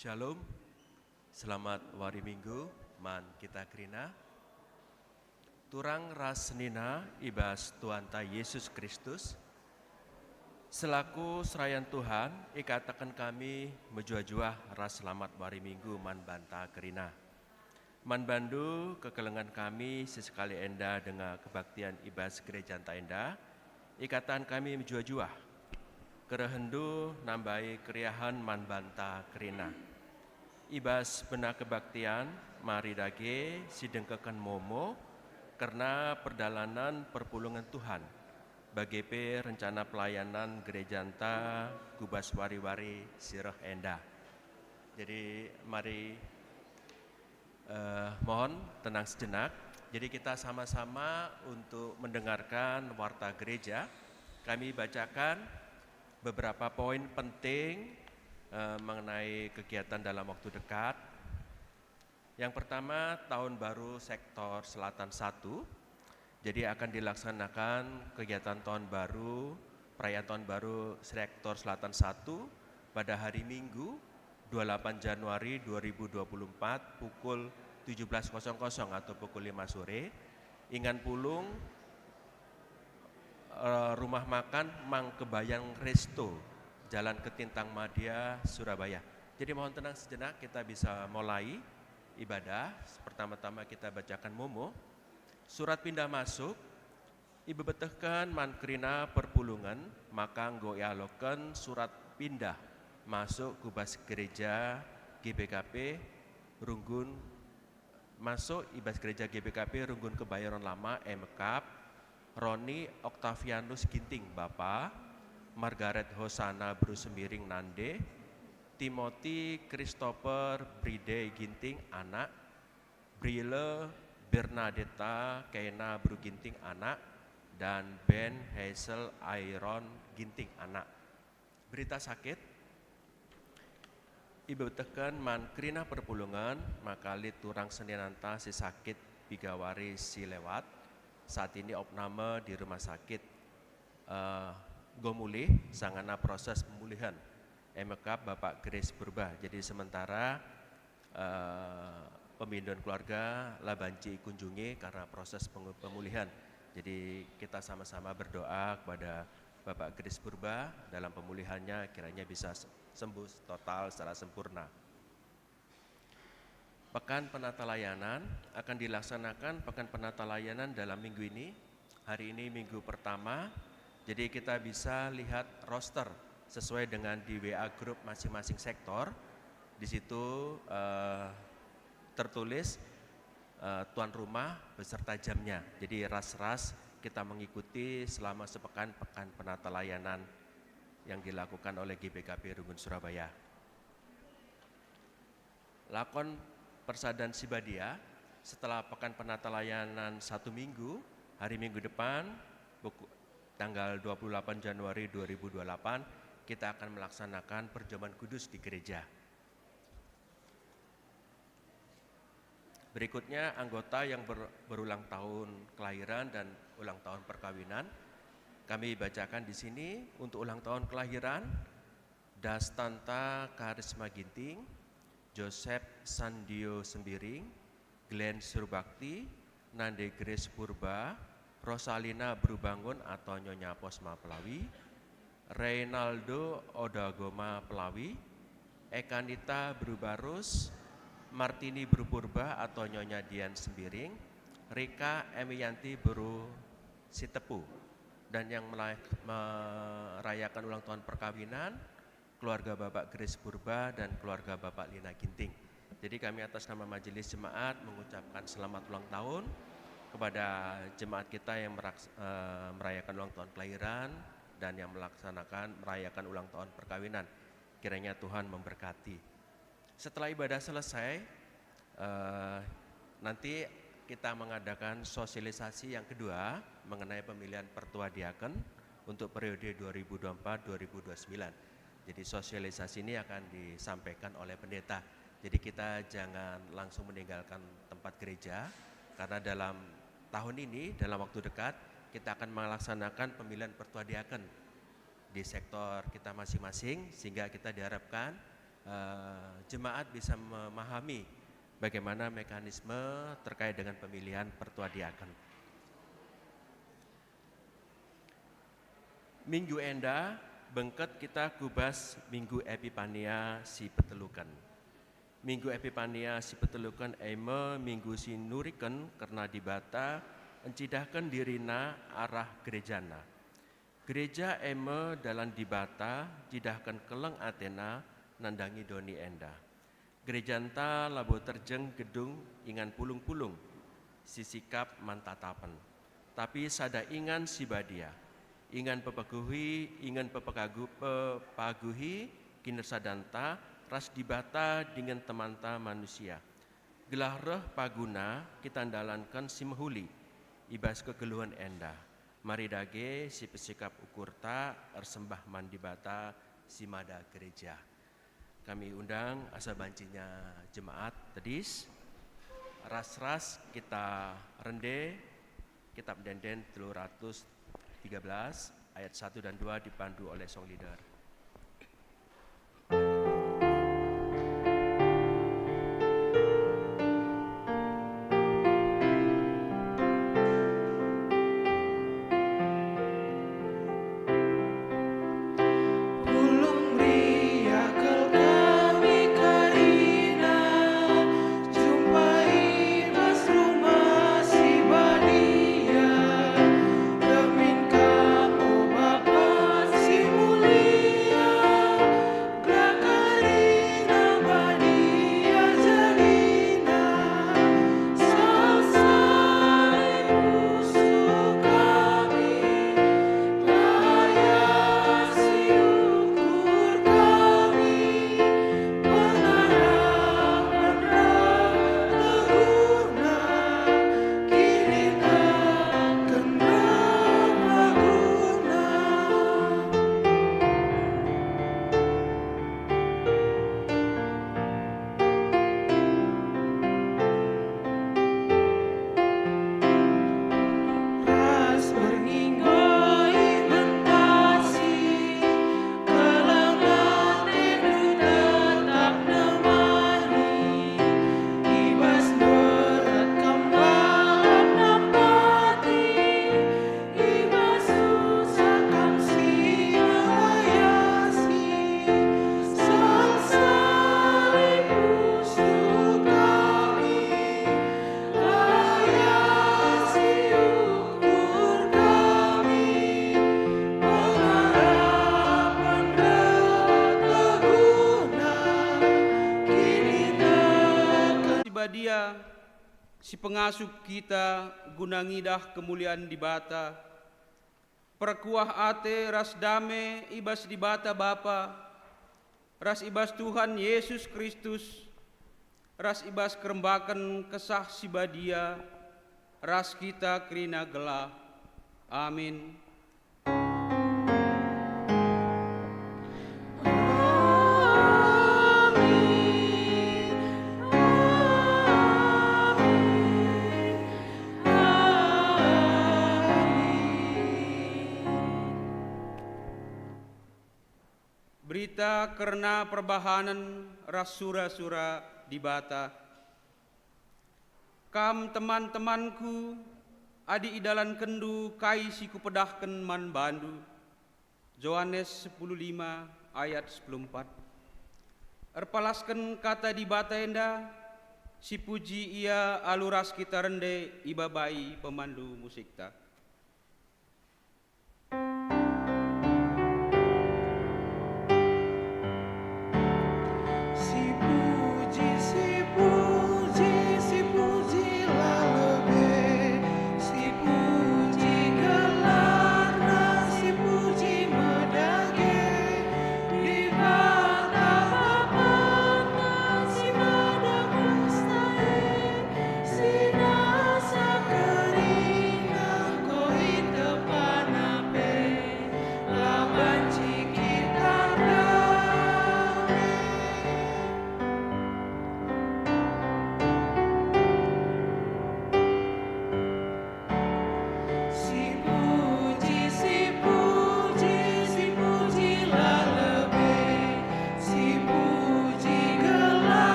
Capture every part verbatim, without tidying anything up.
Shalom, selamat wari Minggu man kita kerina. Turang ras senina i bas Tuhanta Yesus Kristus, selaku serayan Tuhan, ikataken kami mejuah-juah ras selamat wari Minggu man banta kerina. Man bandu kekelengen kami sesekali enda denga kebaktian i bas gerejanta enda, ikataken kami mejuah-juah. Kerehenndu nambai keriahen man banta kerina. I bas bena kebaktian, mari dage sidengkeken momo kerna perdalanen perpulungen Tuhan, bage pe rencana pelayanan gerejanta ku bas wari-wari si reh enda. Jadi, mari, eh, mohon tenang sejenak. Jadi, kita sama-sama untuk mendengarkan warta gereja. Kami bacakan beberapa poin penting, eh, mengenai kegiatan dalam waktu dekat. Yang pertama, Tahun Baru Sektor Selatan satu. Jadi, akan dilaksanakan kegiatan Tahun Baru, perayaan Tahun Baru Sektor Selatan satu pada hari Minggu, dua puluh delapan Januari dua ribu dua puluh empat, pukul tujuh belas kosong kosong atau pukul lima sore. Ingan pulung, eh, rumah makan Mang Kebayang Resto, Jalan Ketintang Madia, Surabaya. Jadi, mohon tenang sejenak, kita bisa mulai ibadah. Pertama-tama kita bacakan momo. Surat pindah masuk, ibebetehken man kerina perpulungen, maka enggo ialoken surat pindah masuk ku bas gereja G B K P Runggun, masuk i bas gereja G B K P Runggun Kebayoran Lama, e mekap, Roni Octavianus Ginting, bapa, Margaret Hosana Bru Sembiring, nande, Timothy Christopher Bride Ginting, anak, Brille Bernadetta Kena Bru Ginting, anak, dan Ben Hazel Aaron Ginting, anak. Berita sakit, ibetehken man kerina perpulungen, maka lit turang seninanta si sakit piga wari si lewat, saat ini opname di rumah sakit. Eh, enggo mulih, sangana proses pemulihan. E mekap Bapak Grace Purba. Jadi, sementara, eh, pemindahan keluarga la banci ikunjungi karena proses pengu-, pemulihan. Jadi, kita sama-sama berdoa kepada Bapak Grace Purba dalam pemulihannya, kiranya bisa se-, sembuh total secara sempurna. Pekan Penatalayanan, akan dilaksanakan Pekan Penatalayanan dalam minggu ini. Hari ini minggu pertama, jadi kita bisa lihat roster sesuai dengan di W A grup masing-masing sektor. Di situ, eh, tertulis, eh, tuan rumah beserta jamnya. Jadi, ras-ras kita mengikuti selama sepekan Pekan Penatalayanan yang dilakukan oleh G B K P Runggun Surabaya. Lakon Persadan Sibadia, setelah Pekan Penatalayanan satu minggu, hari Minggu depan, buku, tanggal dua puluh delapan Januari dua ribu dua puluh delapan, kita akan melaksanakan perjamuan kudus di gereja. Berikutnya, anggota yang ber-, berulang tahun kelahiran dan ulang tahun perkawinan. Kami bacakan di sini untuk ulang tahun kelahiran, Dastanta Karisma Ginting, Joseph Sandio Sembiring, Glenn Surbakti, Nande Grace Purba, Rosalina Brubangun atau Nyonya Posma Pelawi, Reynaldo Odagoma Pelawi, Ekanita Bru Barus, Martini Bru Purba atau Nyonya Dian Sembiring, Rika Emiyanti Bru Sitepu, dan yang melai-, merayakan ulang tahun perkawinan, keluarga Bapak Grace Purba, dan keluarga Bapak Lina Ginting. Jadi, kami atas nama Majelis Jemaat mengucapkan selamat ulang tahun kepada jemaat kita yang meraks-, eh, merayakan ulang tahun kelahiran dan yang melaksanakan, merayakan ulang tahun perkawinan. Kiranya Tuhan memberkati. Setelah ibadah selesai, eh, nanti kita mengadakan sosialisasi yang kedua mengenai pemilihan pertua diaken untuk periode dua ribu dua puluh empat dua ribu dua puluh sembilan. Jadi, sosialisasi ini akan disampaikan oleh pendeta. Jadi, kita jangan langsung meninggalkan tempat gereja, karena dalam tahun ini, dalam waktu dekat, kita akan melaksanakan pemilihan pertua diaken di sektor kita masing-masing, sehingga kita diharapkan, eh, jemaat bisa memahami bagaimana mekanisme terkait dengan pemilihan pertua diaken. Minggu enda bengket kita ku bas Minggu Epipania si peteluken. Minggu Epipania si peteluken e me minggu si nuriken kerna Dibata ncidahken diriNa arah gerejana. Gereja e me dalan Dibata ncidahken keleng ateNa nandangi doni enda. Gerejanta labo terjeng gedung ingan pulung-pulung si sikap man tatapen, tapi sada ingan si badia, ingan pepaguhi, ingan pepekagu-, pepaguhi kinirsadanta ras Dibata dingen temanta manusia. Gelah reh paguna kita ndalanken si mehuli i bas kegeluhen enda. Mari dage sipesikap ukurta ersembah man Dibata si mada gereja. Kami undang asa bancinya jemaat tedis. Ras-ras kita rende Kitab Ende-enden telu ratus tiga belas ayat satu dan dua dipandu oleh song leader. Pulung meriah kal kami kerina, jumpa i bas rumah si badia. Damin kam, o Bapa si mulia, gelah kerina badia jadina, salsal pusuh kami, layasi ukur kami, pengarapen reh teguhna, kiniteken reh raguna. Ras berngi enggo impentasi, keleng atendu tetap nemani, i bas berat kam nampati. I bas susah kam si ngelayasi, salsal pusuh kami, layasi ukur kami, pengarapen reh teguhna, kiniteken si badia si pengasup kita guna ngidah kemulian Dibata. Perkuah ate ras dame i bas Dibata Bapa, ras i bas Tuhan Yesus Kristus, ras i bas kerembaken Kesah Si Badia, ras kita kerina gelah. Amin. Amin. Amin. Amin. Berita kerna perbahanen ras sura-sura Dibata. Kam teman-temanku, adi idalankenndu kai si kupedahken man bandu. Johanes sepuluh lima ayat sepuluh empat. Erpalasken kata Dibata enda, sipuji Ia alu ras kita rende ibabai pemandu musikta. Sipuji, sipuji, sipuji la lebe, sipuji gelarNa, sipuji me dage, Dibata Bapanta si mada kuasa e, si nasa kerina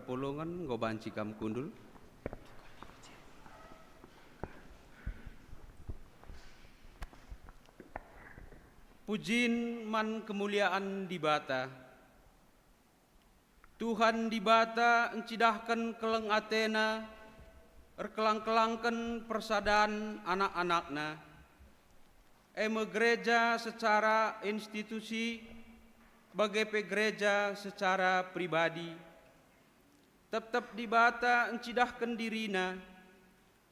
Pulungen enggo banci kam kundul. Pujin man kemuliaan Dibata. Tuhan Dibata ncidahken keleng ateNa erkelang-kelangken persadan anak-anakNa, e me gereja secara institusi, bage pe gereja secara pribadi. Tep-tep Dibata ncidahken diriNa,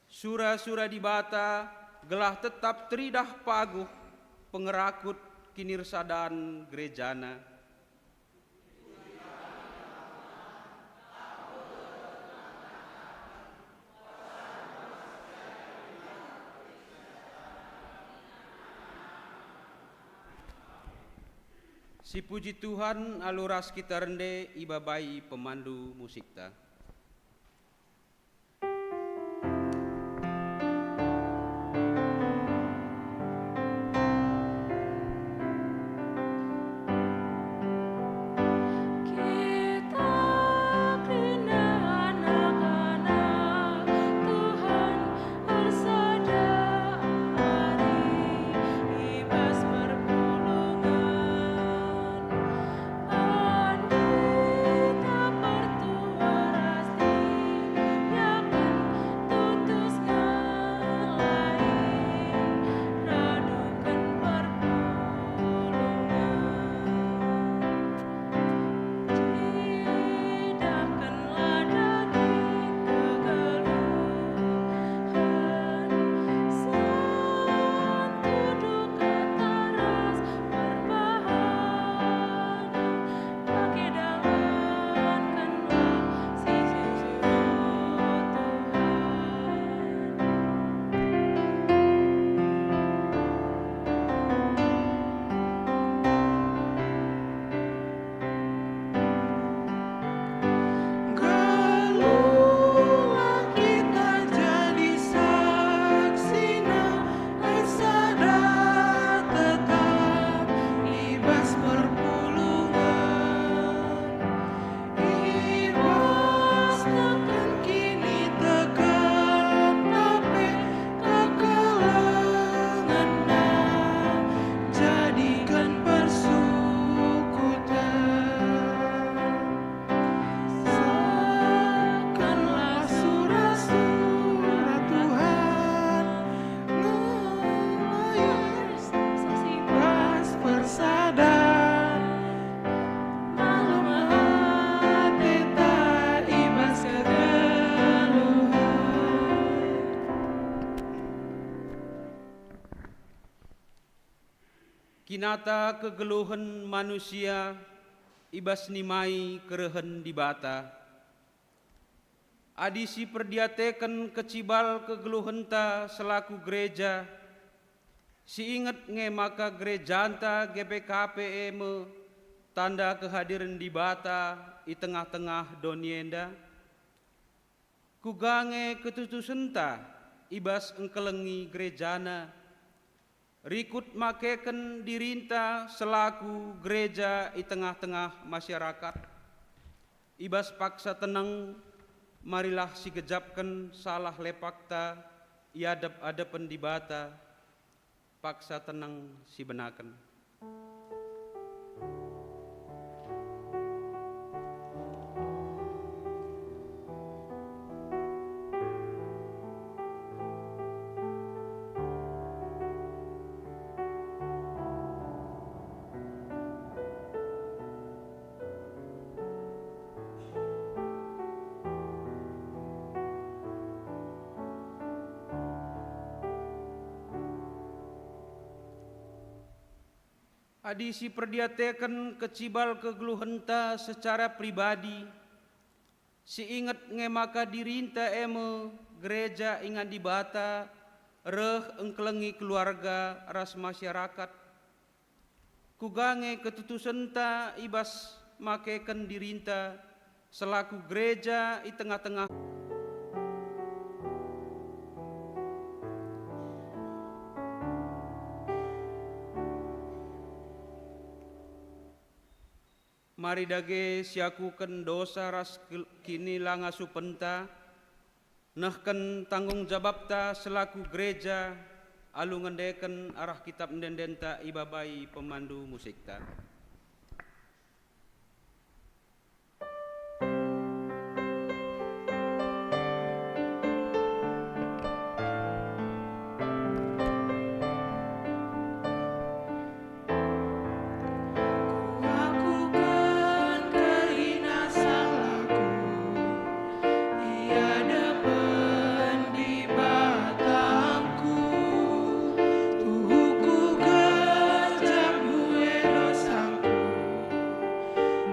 sura-sura Dibata, gelah tetap teridah paguh pengerakut kinirsadan gerejaNa. Sipuji Tuhan, alu ras kita rende ibabai pemandu musikta. Kita kerina anak-anak Tuhan ersada ari i bas perpulungen. Pandita pertua ras diaken tutus ngelai raduken perpulungen. Cidahkenlah daging kegeluhen, sentuh duka ras perbahanen, bage dalankenlah si suruh Tuhan. Geluhlah kita jadi saksiNa ersada tetap i bas perpulungen. I bas teken kiniteken pe kekelengenNa jadiken persukuten. Sekenlah sura-sura Tuhan, ngelai si bas persadan. Malem ateta i bas kegeluhen. Kinata kegeluhen manusia i bas nimai kerehen Dibata. Adi siperdiateken kecibal kegeluhenta selaku gereja, siinget nge maka gerejanta G P K P e me tanda kehadiren Dibata i tengah-tengah doni enda? Kuga nge ketutusenta i bas engkelengi gerejana, rikut makeken dirinta selaku gereja i tengah-tengah masyarakat? I bas paksa teneng, marilah sigejapken salah lepakta i adep-adepen Dibata, paksa teneng sibenaken. Adi siperdiateken kecibal kegeluhenta secara pribadi, siinget nge maka dirinta e me gereja ingan Dibata reh engkelengi keluarga ras masyarakat. Kuga nge ketutusenta i bas makeken dirinta selaku gereja i tengah-tengah. Mari dage siakuken dosa ras ke-, kinilangasupenta, nehken tanggung jabapta selaku gereja alu ngendeken arah kitap ende-endenta ibabai pemandu musikta. Kuakuken kerina salahku i adepen Dibatangku, tuhu kugejap mbue dosangku,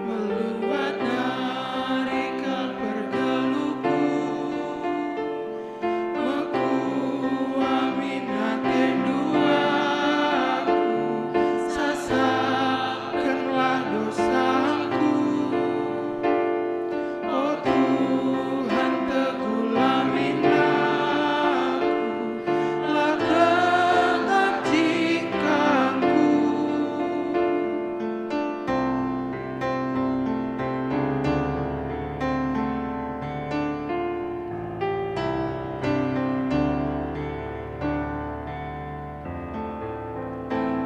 meluat nari kal pergeluhku. Mekuah min atendu aku, sasapkenlah dosangku. O Tuhan, tegula min aku, la tetap jingkangku.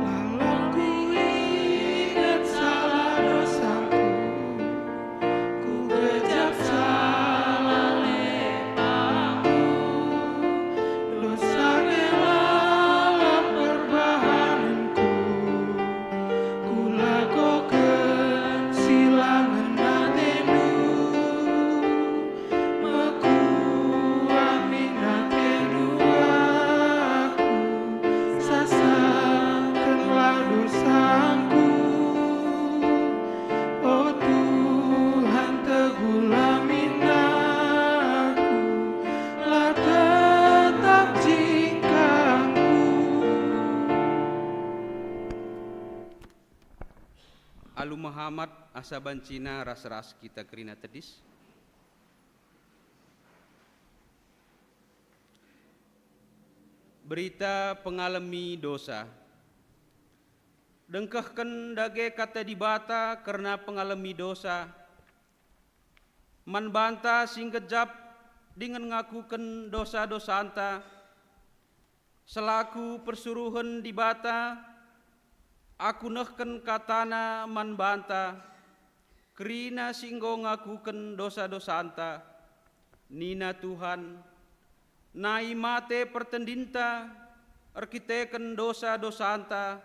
Lalap kuinget salah dosaku, kugejap salah lepahku. Dosa nge lalap perbahanenku, kulakoken si la ngena atendu. Mekuah min atendu aku, sasapkenlah dosangku. O Tuhan, tegula min aku, la tetap jingkangku. Alu mehamat asa bancina ras-ras kita kerina tedis. Berita pengalemi dosa. Dengkehken dage kata Dibata kerna pengalemi dosa. Man banta si nggejap dingen ngakuken dosa-dosanta, selaku persuruhen Dibata, aku nehken kataNa man banta, kerina si enggo ngakuken dosa-dosanta. Nina Tuhan, "Nai mate pertendinta erkiteken dosa-dosanta,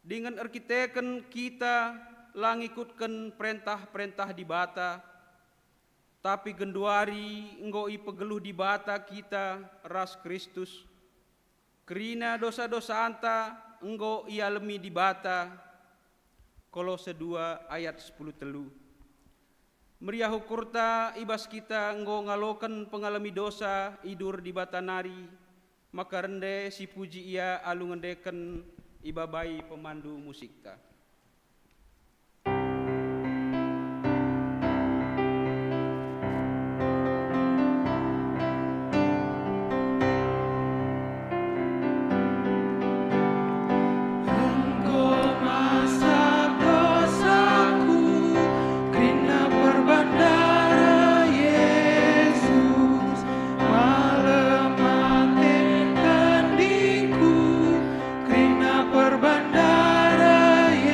dingen erkiteken kita la ngikutken perentah-perentah Dibata, tapi genduari enggo ipegeluh Dibata kita ras Kristus. Kerina dosa-dosanta enggo ialemi Dibata." Kolose dua ayat sepuluh telu. Meriah ukurta i bas kita enggo ngaloken pengalemi dosa idur Dibata nari, maka rende sipuji Ia alu ngendeken ibabai pemandu musikta. Enggo masap dosaku, kerina perban dareh Yesus, malem ate tendingku, kerina perban dareh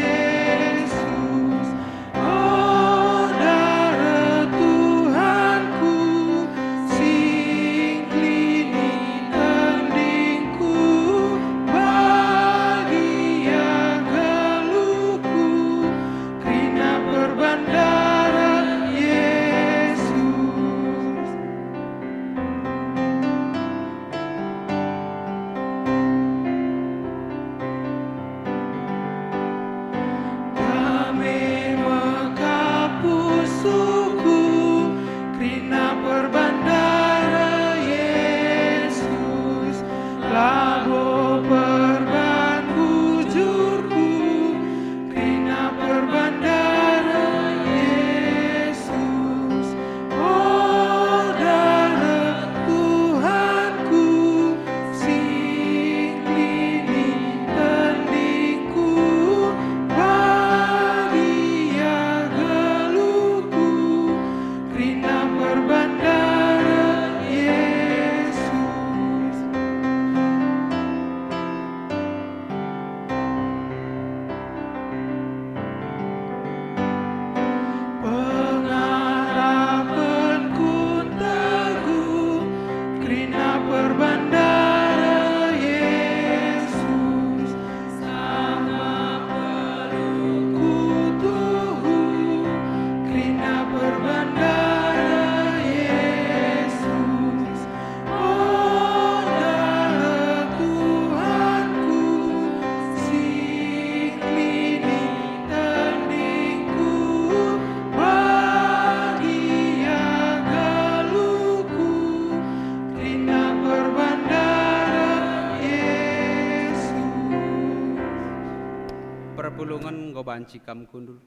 Banci kam kundul.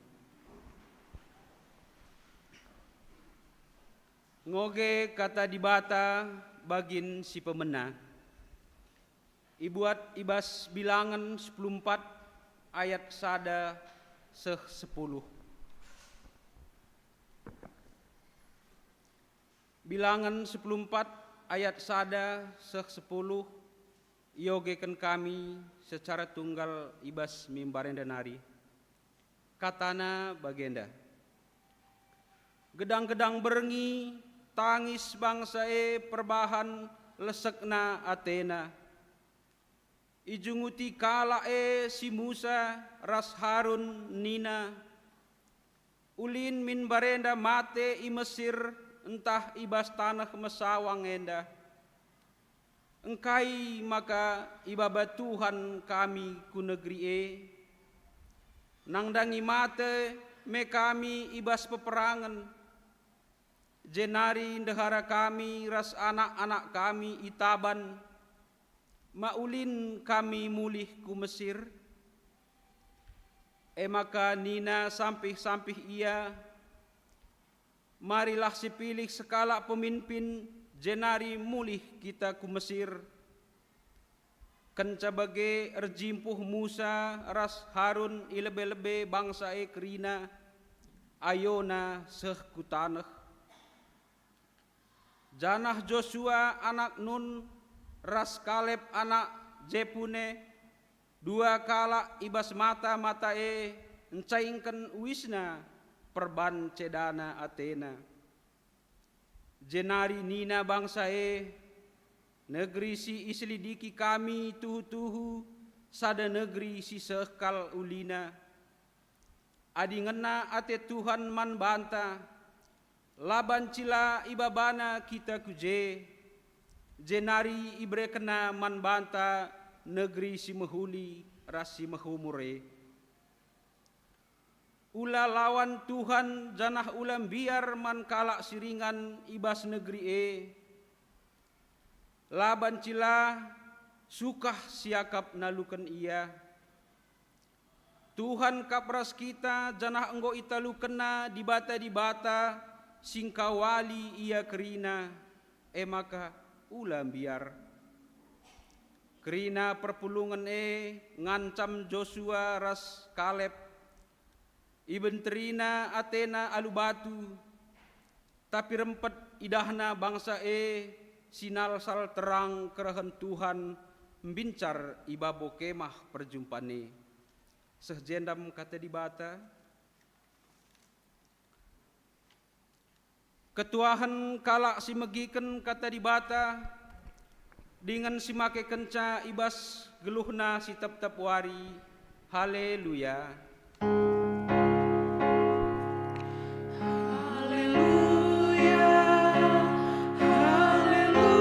Ngoge Kata Dibata bagin si pemena. Ibuat i bas Bilangen sepuluh empat ayat sada seh sepuluh. Bilangen sepuluh empat ayat sada seh sepuluh iogeken kami secara tunggal i bas mimbar enda nari. Katana bagenda, "Gedang-gedang berngi tangis bangsa e perbahan lesekna atena. Ijunguti kalak e si Musa ras Harun nina, 'Ulin min mbarenda mate i Mesir ntah i bas taneh mesawang enda. Engkai maka ibaba Tuhan kami ku negeri e? Nandangi mate me kami i bas peperangen, jenari ndehara kami ras anak-anak kami itaban. Ma ulin kami mulih ku Mesir?' E maka nina sampih-sampih ia, 'Marilah sipilih sekalak peminpin, jenari mulih kita ku Mesir.' Kenca bage erjimpuh Musa ras Harun i lebe-lebe bangsa e kerina, ayona seh ku taneh. Janah Josua anak Nun ras Kaleb anak Jepune, dua kalak i bas mata-mata e, ncaingken uisna perban cedana atena. Jenari nina bangsa e, 'Negeri si iselidiki kami tuhu-tuhu sada negeri si seh kal ulina. Adi ngena ate Tuhan man banta, la banci la ibabana kita ku je, jenari iberekenNa man banta negeri si mehuli ras si mehumur e. Ula lawan Tuhan janah ula mbiar man kalak si ringan i bas negeri e. La banci la sukah siakap naluken ia. Tuhan kap ras kita, janah enggo italukenNa dibata-dibata si ngkawali ia kerina, e maka ula mbiar.' Kerina perpulungen e ngancam Josua ras Kaleb. Ibenterina atena alu batu, tapi rempet idahna bangsa e si nalsal terang kerehen Tuhan mbincar i babo Kemah Perjumpan e. Seh jenda me Kata Dibata. Ketuahen kalak si megiken Kata Dibata dingen si makekenca i bas geluhna si tep-tep wari. Haleluya! Haleluya, haleluya, haleluya.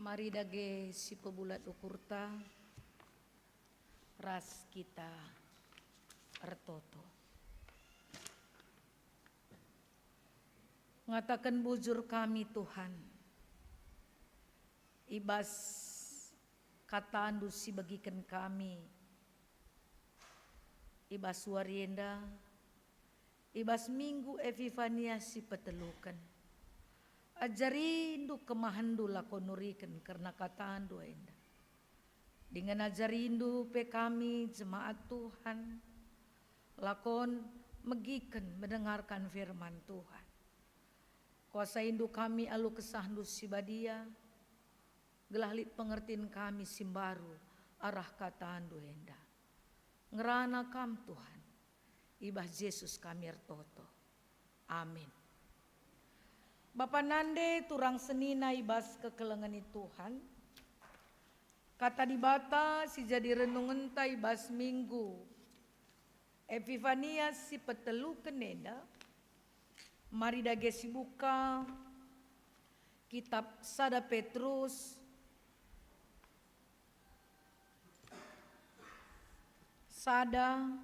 Mari dage sipebulat ukurta ras kita ertoto. Ngataken bujur kami, Tuhan, i bas KataNdu si begiken kami i bas wari enda, i bas Minggu Epifania si peteluken. AjariNdu kemahenNdu lako nuriken kerna KataNdu enda. Dingen ajarindu pe kami, jemaat Tuhan, lakon megiken mendengarkan firman Tuhan. Kuasaindu kami alu kesahndu si badia, gelah lit pengertin kami si mbaru arah katandu enda. Ngerana Kam, Tuhan, i bas Jesus kami ertoto. Amin. Bapa nande turang senina i bas kekelengen i Tuhan, Kata Dibata si jadi renungenta i bas minggu Epifania si peteluken enda, mari dage sibuka kitap sada Petrus, sada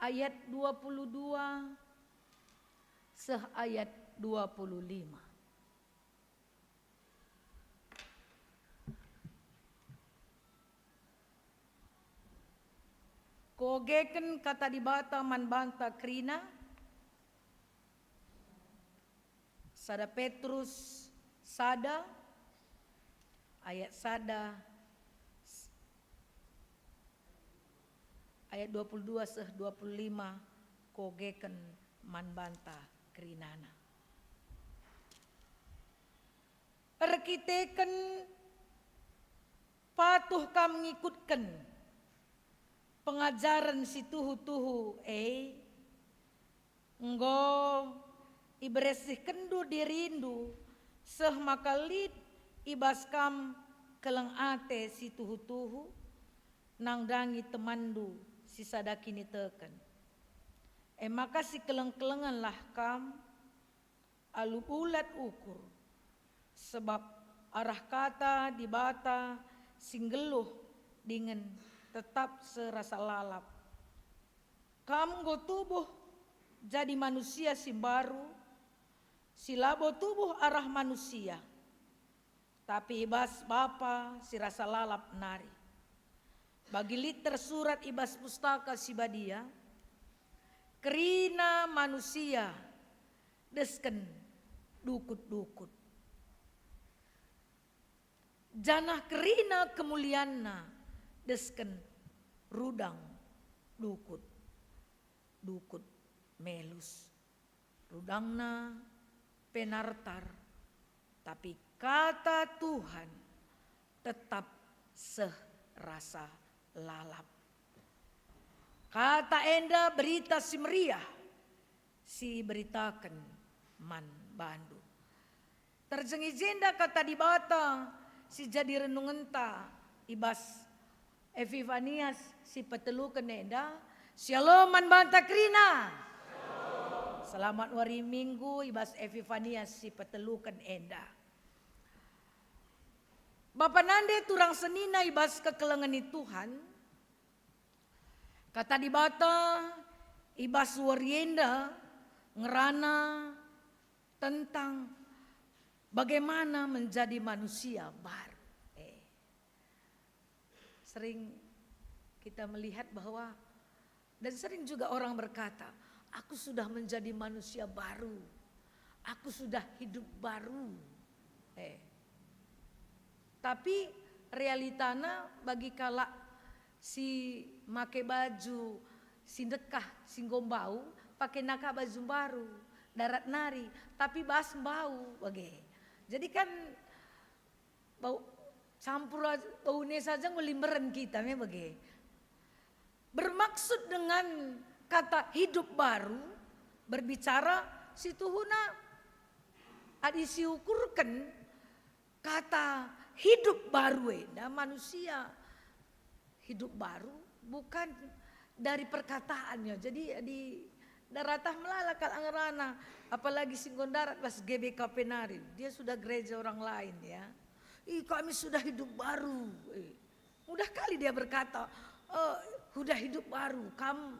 ayat dua puluh dua seh ayat dua puluh lima. Kuogeken kata Dibata man banta kerina, sada Petrus sada ayat sada, ayat dua puluh dua seh dua puluh lima, kuogeken man banta kerinana. Erkiteken patuh kam ngikutken pengajaren si tuhu-tuhu e, enggo iberesihkenndu dirindu seh maka lit i bas kam keleng ate si tuhu-tuhu nandangi temanndu si sada kiniteken. E maka sikeleng-kelengenlah kam alu bulat ukur, sebab arah kata Dibata si nggeluh dingen tetap serasa lalap. Kam enggo tubuh jadi manusia si mbaru, si labo tubuh arah manusia, tapi i bas Bapa si rasa lalap nari. Bagi lit tersurat i bas Pustaka Si Badia, "Kerina manusia desken dukut-dukut, janah kerina kemulianNa desken rudang dukut-dukut melus." Rudangna pe nartar, tapi kata Tuhan tetap seh rasa lalap. Kata enda Berita Si Meriah si iberitaken man bandu. Terjeng i jenda kata Dibata si jadi renungenta i bas Epifanias si peteluken enda. Syalom man banta kerina. Selamat wari Minggu i bas Epifanias si peteluken enda. Bapa nande turang senina i bas kekelengen ni Tuhan, kata Dibata i bas wari enda ngerana tentang bagaimana menjadi manusia baru. Eh. Sering kita melihat bahwa, dan sering juga orang berkata, "Aku sudah menjadi manusia baru. Aku sudah hidup baru." Eh. Tapi realitana bagi kalak si make baju si ndekah, si enggo mbau, pake naka baju mbaru, darat nari, tapi bas mbau bage. Jadi kan bau campur aj-, bau ne saja enggo limberen kita me bage. Bermaksud dengan kata hidup baru, berbicara situhuna adi siukurken kata hidup baru enda manusia hidup baru bukan dari perkataannya. Jadi di daratah melala kalak ngerana, apalagi si enggo ndarat bas G B K P nari. Dia sudah gereja orang lain ya. "Ih, kami sudah hidup baru." Eh, mudah kali dia berkata, "Eh, sudah hidup baru." Kam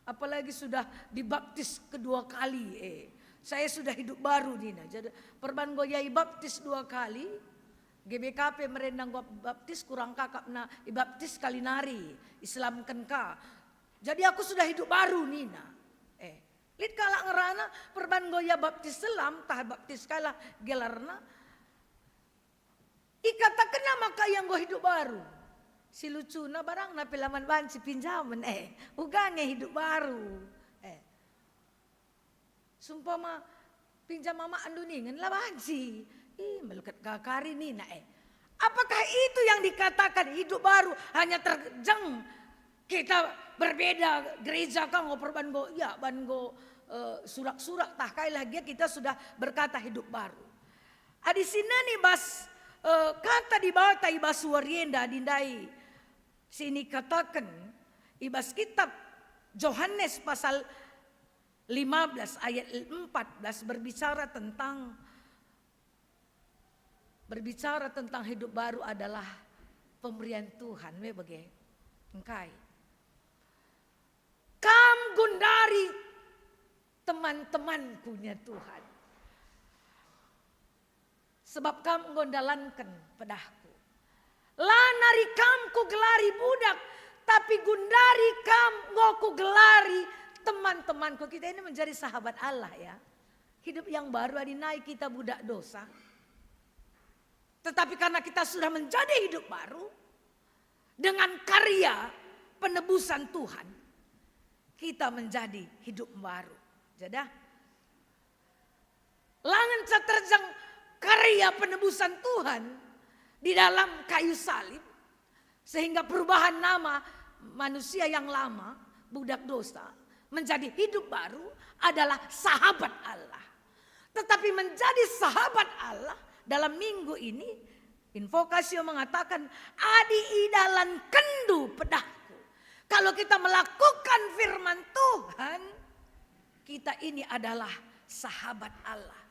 apalagi sudah dibaptis kedua kali, eh, "Saya sudah hidup baru," nina. Jadi perban enggo ia ibaptis dua kali, G B K P merenda enggo baptis, kurang kakapna ibaptis kali nari, Islamken ka. "Jadi aku sudah hidup baru," nina. Eh, lit kalak ngerana perban enggo ia baptis selam, tah baptis kalah gelarna. Ikatakenna maka ia enggo hidup baru. Si lucuna barangna pe la man banci pinjamen, eh, uga nge hidup baru. Eh. Sumpama pinjam mama andu ningen la banci. Ih, melket ka kari nina, eh. Apakah itu yang dikatakan hidup baru hanya terjeng kita berbeda gereja ka ngo perban ngo, ya, ban ngo, eh, surak-surak tah kai lah gia kita sudah berkata hidup baru. Adi sinen i bas, eh, kata Dibata i bas wari enda adi ndai si nikataken i bas kitab Johanes pasal lima belas ayat empat belas berbicara tentang, berbicara tentang hidup baru adalah pemberian Tuhan, me bage. Engkai? Kam gundari teman-temanku, nina Tuhan. Sebab kam enggo ndalanken pedahku. La nari kam kugelari budak, tapi gundari kam enggo kugelari teman-temanku. Kita ini menjadi sahabat Allah, ya. Hidup yang baru adi nai kita budak dosa. Tetapi karena kita sudah menjadi hidup baru dengan karya penebusan Tuhan, kita menjadi hidup baru. Jadi, langen terjeng karya penebusan Tuhan di dalam kayu salib, sehingga perubahan nama manusia yang lama, budak dosa, menjadi hidup baru adalah sahabat Allah. Tetapi menjadi sahabat Allah dalam minggu ini, Invokasio mengatakan, "Adi idalankenndu pedahku." Kalau kita melakukan firman Tuhan, kita ini adalah sahabat Allah.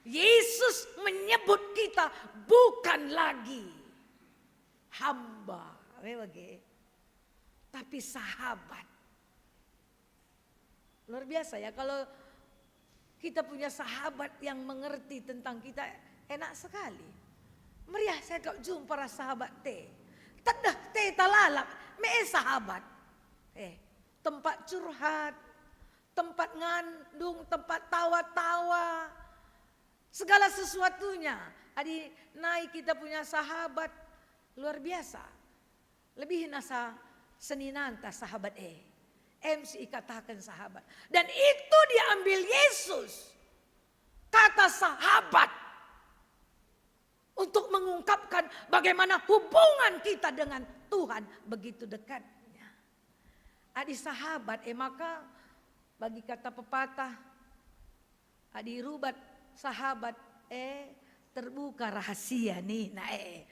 Yesus menyebut kita bukan lagi hamba, me bage, tapi sahabat. Luar biasa, ya, kalau kita punya sahabat yang mengerti tentang kita, enak sekali. Meriah saya kalau jumpa ras sahabat te. Tedeh te talalap, me e sahabat. Eh, tempat curhat, tempat ngandung, tempat tawa-tawa. Segala sesuatunya. Adi nai kita punya sahabat, luar biasa. Lebih nasa seninanta sahabat e. Em si ikataken sahabat. Dan itu diambil Yesus. Kata sahabat. Untuk mengungkapkan bagaimana hubungan kita dengan Tuhan begitu dekatnya. Adi sahabat, e maka bagi kata pepatah, adi rubat sahabat, eh, terbuka rahasia nih, nah, eh.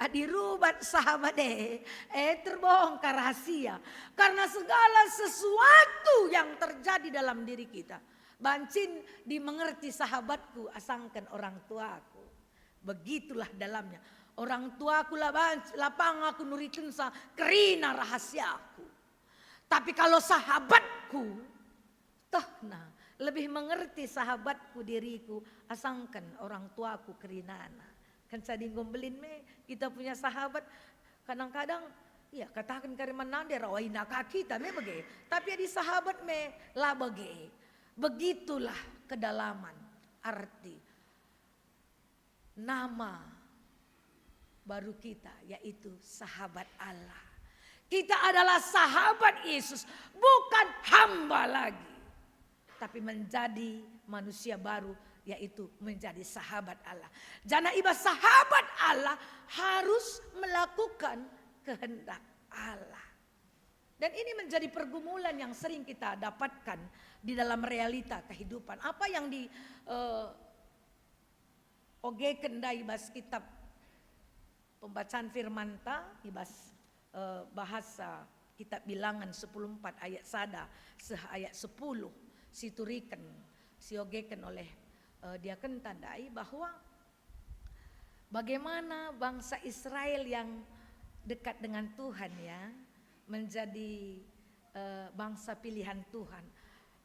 Adi rubat sahabat, eh, eh, terbongkar rahasia. Karena segala sesuatu yang terjadi dalam diri kita, bancin dimengerti sahabatku asangken orang tuaku. Begitulah dalamnya. Orang tuaku la banc-, la pang aku nurikensa kerina rahasiaku. Tapi kalau sahabatku, tohna, lebih mengerti sahabatku diriku asangken orang tuaku kerinana. Kenca di enggo mbelin me kita punya sahabat, kadang-kadang, ya, kataken kari man nande rawaina ka kita me bage. Tapi adi sahabat me la bage. Begitulah kedalaman arti nama baru kita, yaitu sahabat Allah. Kita adalah sahabat Yesus, bukan hamba lagi, tapi menjadi manusia baru, yaitu menjadi sahabat Allah. Janah i bas sahabat Allah harus melakukan kehendak Allah. Dan ini menjadi pergumulan yang sering kita dapatkan di dalam realita kehidupan. Apa yang di, eh, ogeken ndai bas kitab pembacaan firmanta, i bas, eh, bahasa kitab Bilangan sepuluh empat ayat sada seh ayat sepuluh, si turiken, si ogeken oleh, eh, diakenta ndai bahwa bagaimana bangsa Israel yang dekat dengan Tuhan, ya, menjadi, eh, bangsa pilihan Tuhan.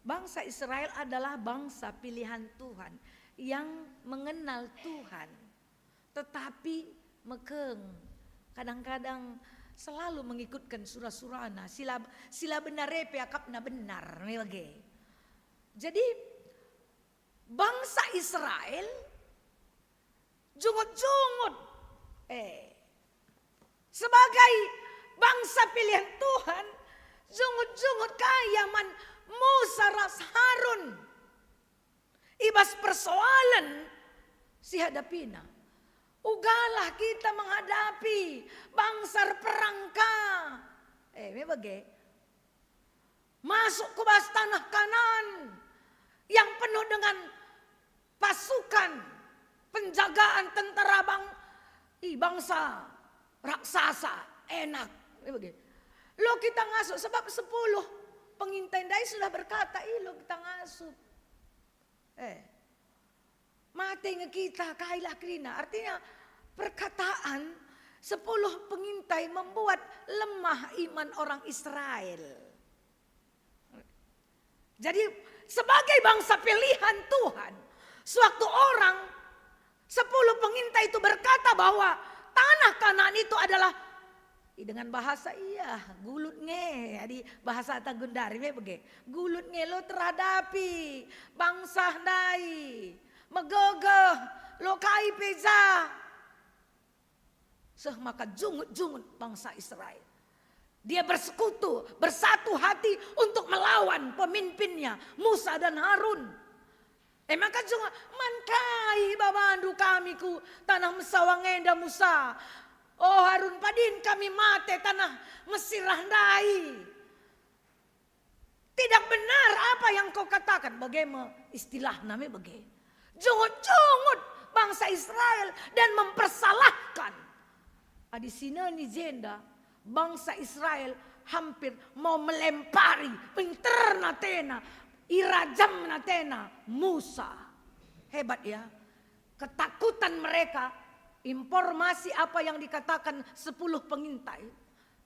Bangsa Israel adalah bangsa pilihan Tuhan yang mengenal Tuhan, tetapi mekeng, kadang-kadang selalu mengikutkan sura-surana, sila, sila benar e pe akapna benar, me bage. Jadi, bangsa Israel jungut-jungut, eh, sebagai bangsa pilihan Tuhan, jungut-jungut ka ia man Musa ras Harun i bas persoalen si hadapina. Ugalah kita menghadapi bangsa erperang ka. Eh, me bage. Masuk ku bas tanah Kanaan yang penuh dengan pasukan penjagaan tentara bang-, i, bangsa raksasa, Enak. Lo kita ngasup sebab sepuluh Pengintai ndai sudah berkata, "Ih, lo kita ngasup." Eh, mate nge kita, kailah kerina. Artinya, perkataan sepuluh pengintai membuat lemah iman orang Israel. Jadi, sebagai bangsa pilihan Tuhan, sewaktu orang sepuluh pengintai itu berkata bahwa tanah Kanaan itu adalah, i, dengan bahasa ia, gulut nge, adi bahasa ata gundari me bage. Gulut nge lo terhadapi bangsa ndai, megegeh, lo kai pe ja. Seh maka jungut-jungut bangsa Israel. Dia bersekutu, bersatu hati untuk melawan pemimpinnya, Musa dan Harun. E maka jungut, "Man kai babandu kami ku tanah mesawang enda, Musa? O Harun, padin kami mate tanah Mesir ndai." Tidak benar apa yang kau katakan. Bage me istilahna me bage. Jungut-jungut bangsa Israel dan mempersalahkan. Adi sineni jenda, bangsa Israel hampir mau melempari, pinterna tena, irajamna tena Musa. Hebat ya. Ketakutan mereka, informasi apa yang dikatakan sepuluh pengintai,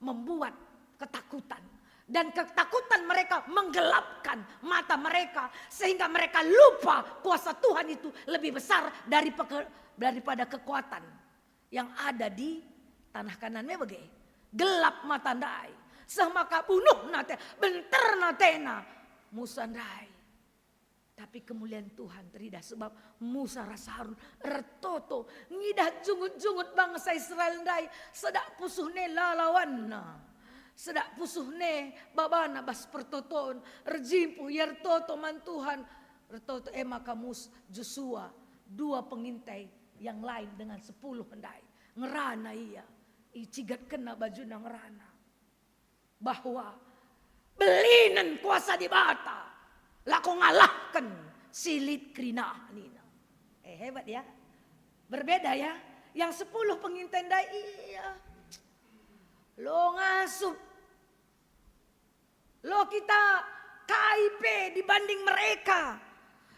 membuat ketakutan. Dan ketakutan mereka menggelapkan mata mereka, sehingga mereka lupa kuasa Tuhan itu lebih besar dari peke-, daripada kekuatan yang ada di tanah Kanaan me bage. Gelap mata ndai. Seh maka bunuhna te, benterna tena Musa ndai. Tapi kemulian Tuhan teridah sebab Musa ras Harun ertoto ngidah jungut-jungut bangsa Israel ndai, sedak pusuh ne lalawanna, sedak pusuh ne babana bas pertoton, erjimpuh ia ertoto man Tuhan. Ertoto e maka Mus-, Josua, dua pengintai yang lain dengan sepuluh ndai. Ngerana ia, icigatkenna bajuna ngerana. Bahwa belinen kuasa Dibata, lako ngalahken si lit kerinah nina. Eh, hebat ya. Berbeda ya. Yang sepuluh pengintai ndai, iya. Lo ngasup. Lo kita kai pe dibanding mereka.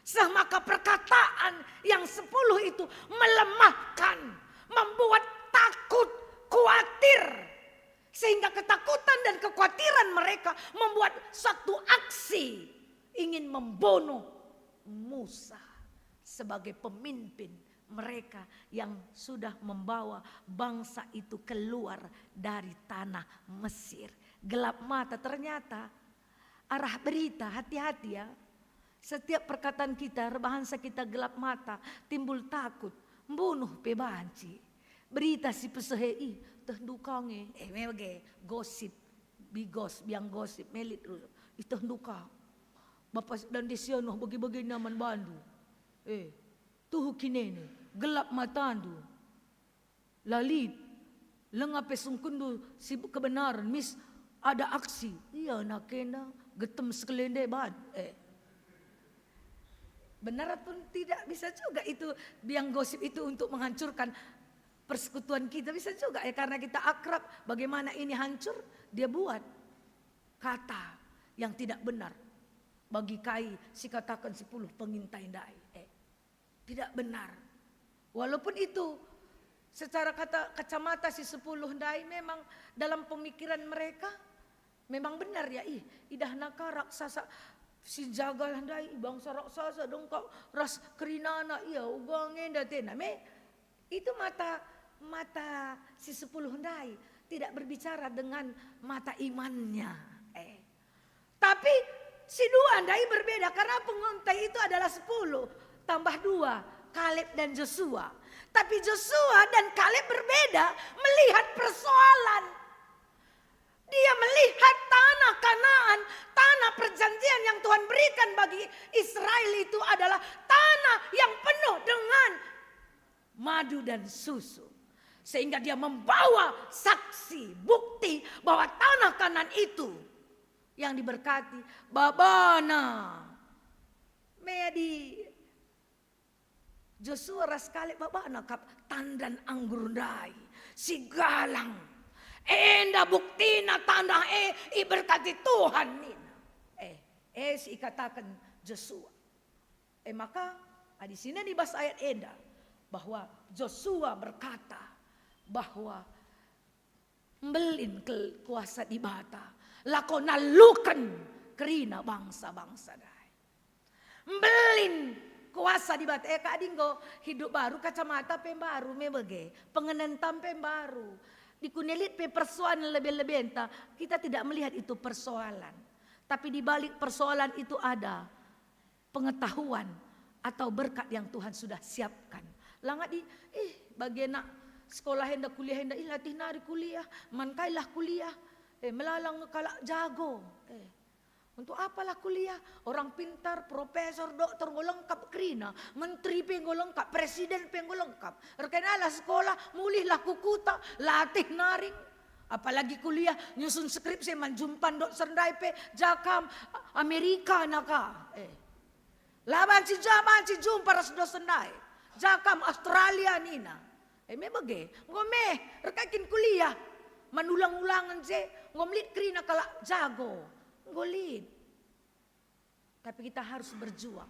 Seh maka perkataan yang sepuluh itu melemahkan, membuat takut, khawatir. Sehingga ketakutan dan kekhawatiran mereka membuat satu aksi ingin membunuh Musa sebagai pemimpin mereka yang sudah membawa bangsa itu keluar dari tanah Mesir. Gelap mata ternyata arah berita, hati-hati ya. Setiap perkataan kita, erbahansa kita gelap mata, timbul takut, mbunuh pe banci. Berita si pesehe i, teh nduka nge, eh, me bage, gosip, bigos, biang gosip, melit, ih, teh nduka. Bapa si dande si anoh bage-bagena man bandu. Eh, tuhu kinene, gelap matandu. La lit, langa pe sungkunndu si kebenaren, mis ada aksi. Ia na kena getem sekelende ban. Eh. Benar pun tidak bisa juga itu biang gosip itu untuk menghancurkan persekutuan kita. Bisa juga ya, karena kita akrab, bagaimana ini hancur, dia buat kata yang tidak benar bagi kai si katakan sepuluh pengintai ndai. Eh. Tidak benar. Walaupun itu secara kata, kacamata si sepuluh ndai memang dalam pemikiran mereka memang benar ya, ih, idahna ka raksasa si jagal ndai, bangsa raksasa dong kau ras kerinana, ia uga nge ndatena. Me, itu mata, mata si sepuluh ndai tidak berbicara dengan mata imannya. Eh. Tapi si dua ndai berbeda karena pengintai itu adalah sepuluh tambah dua, Kaleb dan Josua. Tapi Josua dan Kaleb berbeda melihat persoalan. Dia melihat tanah Kanaan, tanah perjanjian yang Tuhan berikan bagi Israel itu adalah tanah yang penuh dengan madu dan susu. Sehingga dia membawa saksi, bukti bahwa tanah Kanaan itu yang diberkati babana. Me adi Josua ras Kaleb babana kap tandan anggur ndai si galang. Enda buktina tanah e iberkati Tuhan nina. E si ikataken Josua. E maka, adi sinen i bas ayat enda, bahwa Josua berkata bahwa mbelin kel kuasa Dibata, lako naluken kerina bangsa-bangsa ndai. Mbelin kuasa Dibata, e kadi enggo hidup baru, kacamata pe mbaru me bage, pengenenta pe mbaru. Dikune lit pe persoalan lebe-lebenta, kita tidak melihat itu persoalan. Tapi di balik persoalan itu ada pengetahuan atau berkat yang Tuhan sudah siapkan. Langa di, ih, bage nak sekolah enda, kuliah enda, ih, latih nari kuliah, man kailah kuliah. Eh, melala nge kalak jago. Eh, untuk apalah kuliah? Orang pintar, profesor, doktor, enggo lengkap kerina. Menteri pe enggo lengkap, presiden pe enggo lengkap. Erkenalah sekolah, mulihlah ku kuta, latih naring. Apalagi kuliah, nyusun skripsi, man jumpan dokter ndai pe, jakam, Amerika naka. Eh. La banci ja banci jumpa ras dosen ndai. Jakam Australia nina. E me bage, enggo me, erkai kin kuliah. Man ulang-ulangen je, enggo melit kerina kalak jago. Enggo lit. Tapi kita harus berjuang.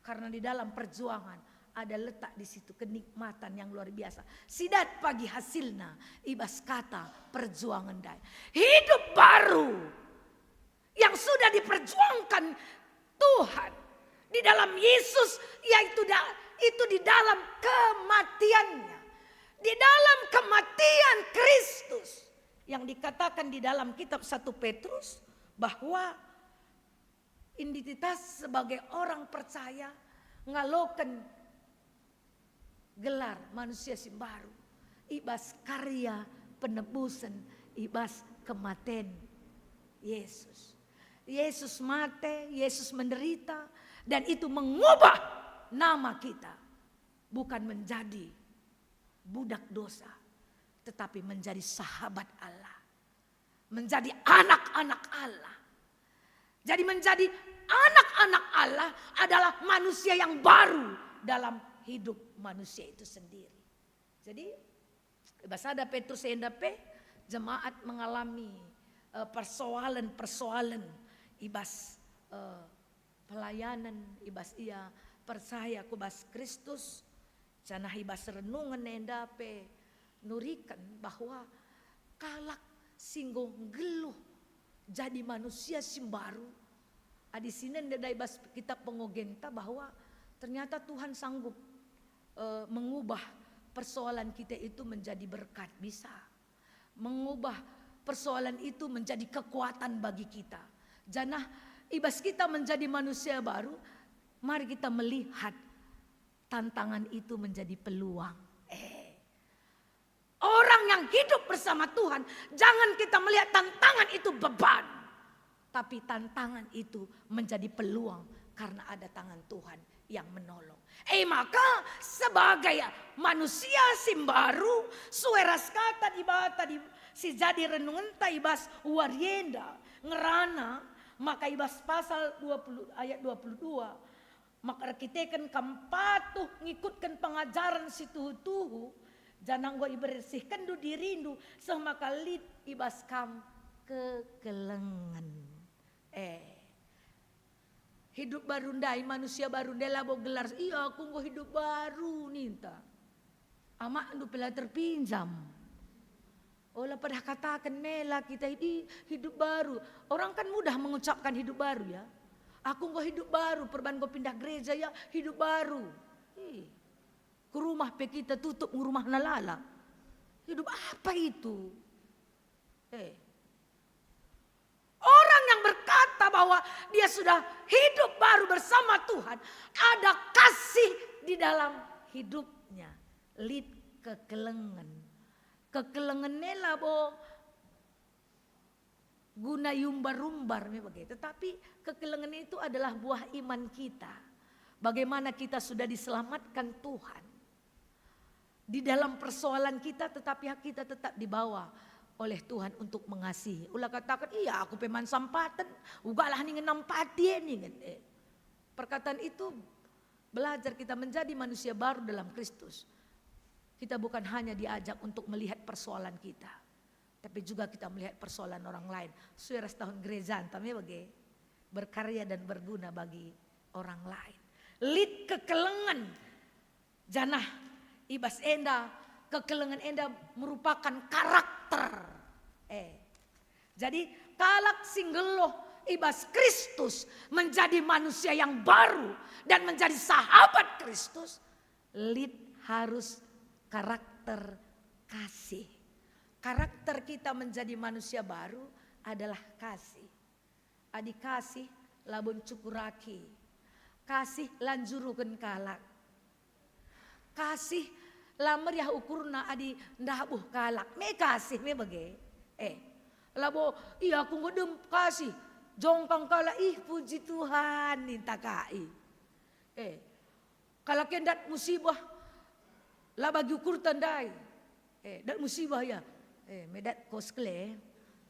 Karena di dalam perjuangan ada letak di situ kenikmatan yang luar biasa. Sidat pagi hasilna i bas kata perjuangan ndai. Hidup baru yang sudah diperjuangkan Tuhan di dalam Yesus, yaitu da-, itu di dalam kematiannya. Di dalam kematian Kristus yang dikatakan di dalam kitab satu Petrus bahwa identitas sebagai orang percaya ngaloken gelar manusia si mbaru i bas karya penebusen, i bas kematen Yesus. Yesus mate, Yesus menderita, dan itu mengubah nama kita. Bukan menjadi budak dosa, tetapi menjadi sahabat Allah. Menjadi anak-anak Allah. Jadi menjadi anak-anak Allah adalah manusia yang baru dalam hidup manusia itu sendiri. Jadi, i bas sada Petrus enda pe jemaat mengalami, eh, persoalan-persoalan i bas, eh, pelayanan, i bas ia percaya ku bas Kristus, janah i bas renungen enda pe nuriken bahwa kalak si enggo nggeluh jadi manusia si mbaru, adi sinen ndai bas kitab pengogenta bahwa ternyata Tuhan sanggup, eh, mengubah persoalan kita itu menjadi berkat, bisa. Mengubah persoalan itu menjadi kekuatan bagi kita. Janah i bas kita menjadi manusia baru, mari kita melihat tantangan itu menjadi peluang. Eh, orang yang hidup bersama Tuhan, jangan kita melihat tantangan itu beban, tapi tantangan itu menjadi peluang karena ada tangan Tuhan yang menolong. Eh, maka sebagai manusia si mbaru, sue ras kata Dibata di, si jadi renungenta i bas wari enda, ngerana maka i bas pasal dua puluh ayat dua puluh dua, maka erkiteken kam patuh ngikutken pengajaren si tuhu-tuhu, janah enggo ibersihkenndu dirindu seh maka lit i bas kam kekelengen. Eh, hidup baru ndai, manusia baru ndai labo gelar, "Iya, aku enggo hidup baru," ninta. Amakndu pe la terpinjam. Ola padah kataken mela kita idi hidup baru. Orang kan mudah mengucapkan hidup baru, ya. "Aku enggo hidup baru, perban enggo pindah gereja, ya, hidup baru." Ih. Ku rumah pe kita tutup rumahna lala. Hidup apa itu? Eh. Orang yang berkata bahwa dia sudah hidup baru bersama Tuhan, ada kasih di dalam hidupnya. Lit kekelengen. Kekelengen e labo guna iumbar-umbar me bage, tetapi kekelengen itu adalah buah iman kita. Bagaimana kita sudah diselamatkan Tuhan. Di dalam persoalan kita, tetapi kita tetap dibawa oleh Tuhan untuk mengasihi. Ula kataken, "Iya, aku pe man sampaten, ugalah ningen nampati e," ningen. Eh, perkataan itu belajar kita menjadi manusia baru dalam Kristus. Kita bukan hanya diajak untuk melihat persoalan kita, tapi juga kita melihat persoalan orang lain. Sue ras tahun gereja, ntah me bage. berkarya dan berguna bagi orang lain. Lit kekelengen, janah i bas enda, kekelengen enda merupakan karakter. Eh. Jadi, kalak si nggeluh i bas Kristus menjadi manusia yang baru dan menjadi sahabat Kristus, lit harus karakter kasih. Karakter kita menjadi manusia baru adalah kasih. Adi kasih labo ncukuraki, kasih la njuruken kalak, kasih la meriah ukurna adi ndabuh kalak, me kasih me bage. Eh, labo, "Ih, aku enggo dem kasih, jongkang kalak, ih, puji Tuhan," ninta ka i. Eh, kalak en dat musibah, la bagi ukurta ndai. Eh, dat musibah ia. Eh, me dat kos kele.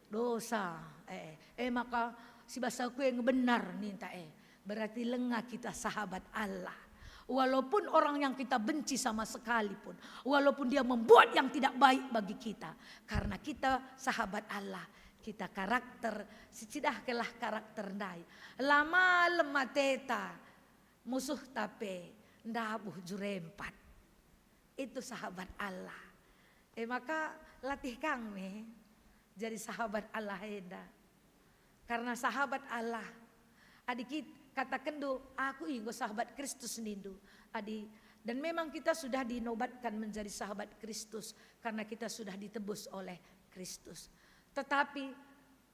Dosa. Eh, eh, maka si basa ku e nge benar ninta e. Berarti lenga kita sahabat Allah. Walaupun orang yang kita benci sama sekali pun, walaupun dia membuat yang tidak baik bagi kita, karena kita sahabat Allah, kita karakter, sicidahkenlah karakter ndai. La malem ateta, musuhta pe ndabuh jurempat. Itu sahabat Allah. E maka, latih kang me jadi sahabat Allah enda. Karena sahabat Allah, adi kit-, katakenndu, "Aku enggo sahabat Kristus," nindu. Adi, dan memang kita sudah dinobatkan menjadi sahabat Kristus karena kita sudah ditebus oleh Kristus. Tetapi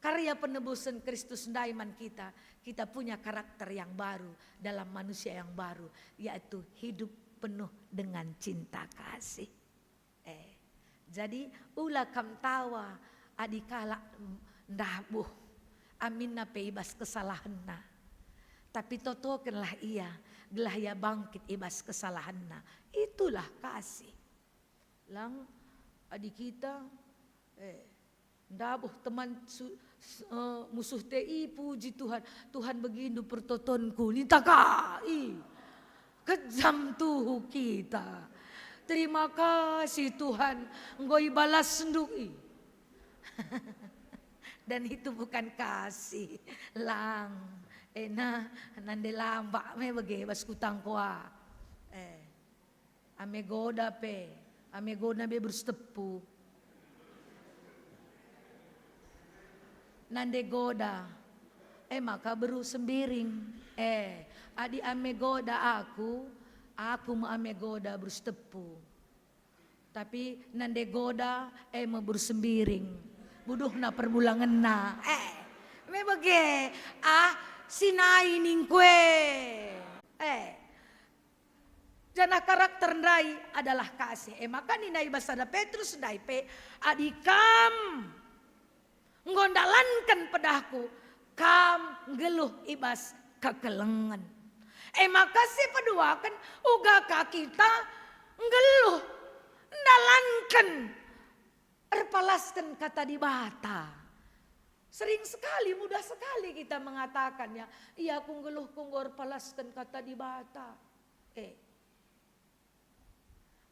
karya penebusen Kristus ndai man kita, kita punya karakter yang baru dalam manusia yang baru, yaitu hidup penuh dengan cinta kasih. Eh, jadi ula kam tawa adi kalak ndabuh, aminna pe i bas kesalahenna. Tapi totokenlah ia, gelah ia bangkit i bas kesalahenna. Itulah kasih. Lang, adi kita, eh, ndabuh teman su-, s-, eh, musuh te, "Ih, puji Tuhan, Tuhan begindu pertotonku," ninta ka i. Kejam tuhu kita. "Terima kasih Tuhan, enggo ibalasndu i." Dan itu bukan kasih, lang. Ena nande lambak me bage bas kutangkoa. Eh. Ame goda pe, ame goda be berus tepu. Nande goda, e maka beru sembiring. Eh, adi ame goda aku, aku me ame goda berus tepu. Tapi nande goda, e me berus sembiring. Buduhna perbulangenna. Eh, me bage, ah, sinai ningkue. Eh, Janah karakter ndai adalah kasih. E maka nina i bas sada Petrus ndai pe, "Adi kam enggo ndalanken pedahku, kam nggeluh i bas kekelengen." E maka si peduaken, uga ka kita nggeluh ndalanken erpalasken Kata Dibata. Sering sekali, mudah sekali kita mengatakannya, "Iya, aku nggeluh, ku enggo erpalasken Kata Dibata." Eh.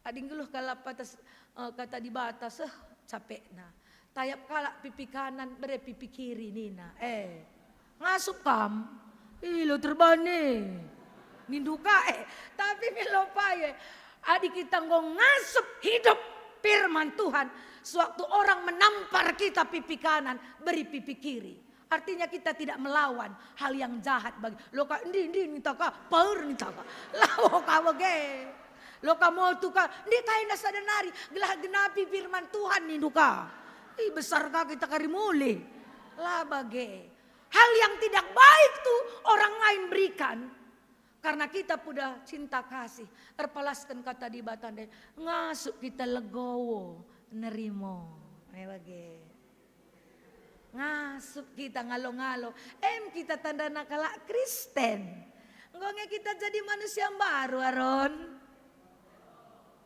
Adi nggeluh kalak atas, eh, Kata Dibata, seh, capekna. Tayap kalak pipi kanan, bere pipi kiri nina, "Eh, ngasup kam? Ilo terbane." Nindu ka, eh. Tapi melo paye. Adi kita enggo ngasup hidup firman Tuhan, sewaktu orang menampar kita pipi kanan, beri pipi kiri. Artinya kita tidak melawan hal yang jahat bagi. Lo ka, "Endi, endi," ninta ka, "Paer," ninta ka. Labo ka bage. Lo ka motu ka, "Endi ka enda sada nari, gelah genapi firman Tuhan," nindu ka. Ih, besar ka kita kari mulih. La bage. Hal yang tidak baik tu orang lain berikan. Karena kita puda cinta kasih, erpalasken Kata Dibata ndai, ngasup kita legowo nerimo. Me bage. Ngasup kita ngalo-ngalo, em kita tandana kalak Kristen. Enggo nge kita jadi manusia mbaru, Aron.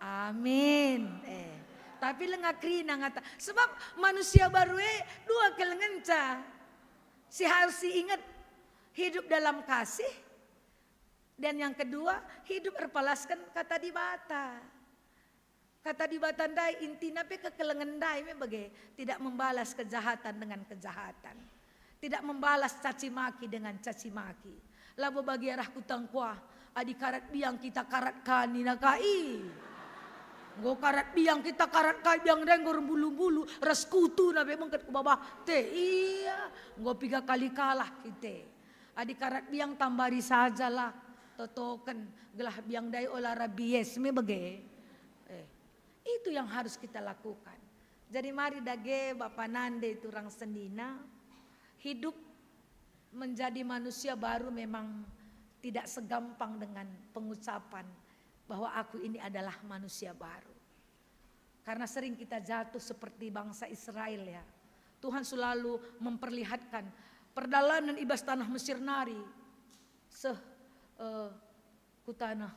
Amin. Eh, tapi lenga kerina ngata, sebab manusia baru e dua kelengenca. Si harus siinget, hidup dalam kasih, dan yang kedua, hidup erpalasken Kata Dibata. Kata Dibata ndai intina pe kekelengen ndai me bage, tidak membalas kejahatan dengan kejahatan. Tidak membalas caci maki dengan caci maki. Labo bagi arah kutangkuah, adi karat biang kita karat kani nakai. Enggo karat biang kita karat kai biang ndai enggo erbulu-bulu, ras kutu nabe bengket ku babah te. Iya, enggo piga kali kalah kita. Adi karat biang tambari sajalah, totoken, gelah biang ndai ola rabies me bage. Eh, itu yang harus kita lakukan. Jadi mari dage bapa nande turang senina, hidup menjadi manusia baru memang tidak segampang dengan pengucapan bahwa aku ini adalah manusia baru. Karena sering kita jatuh seperti bangsa Israel, ya. Tuhan selalu memperlihatkan perdalanan i bas tanah Mesir nari seh, eh, ku tanah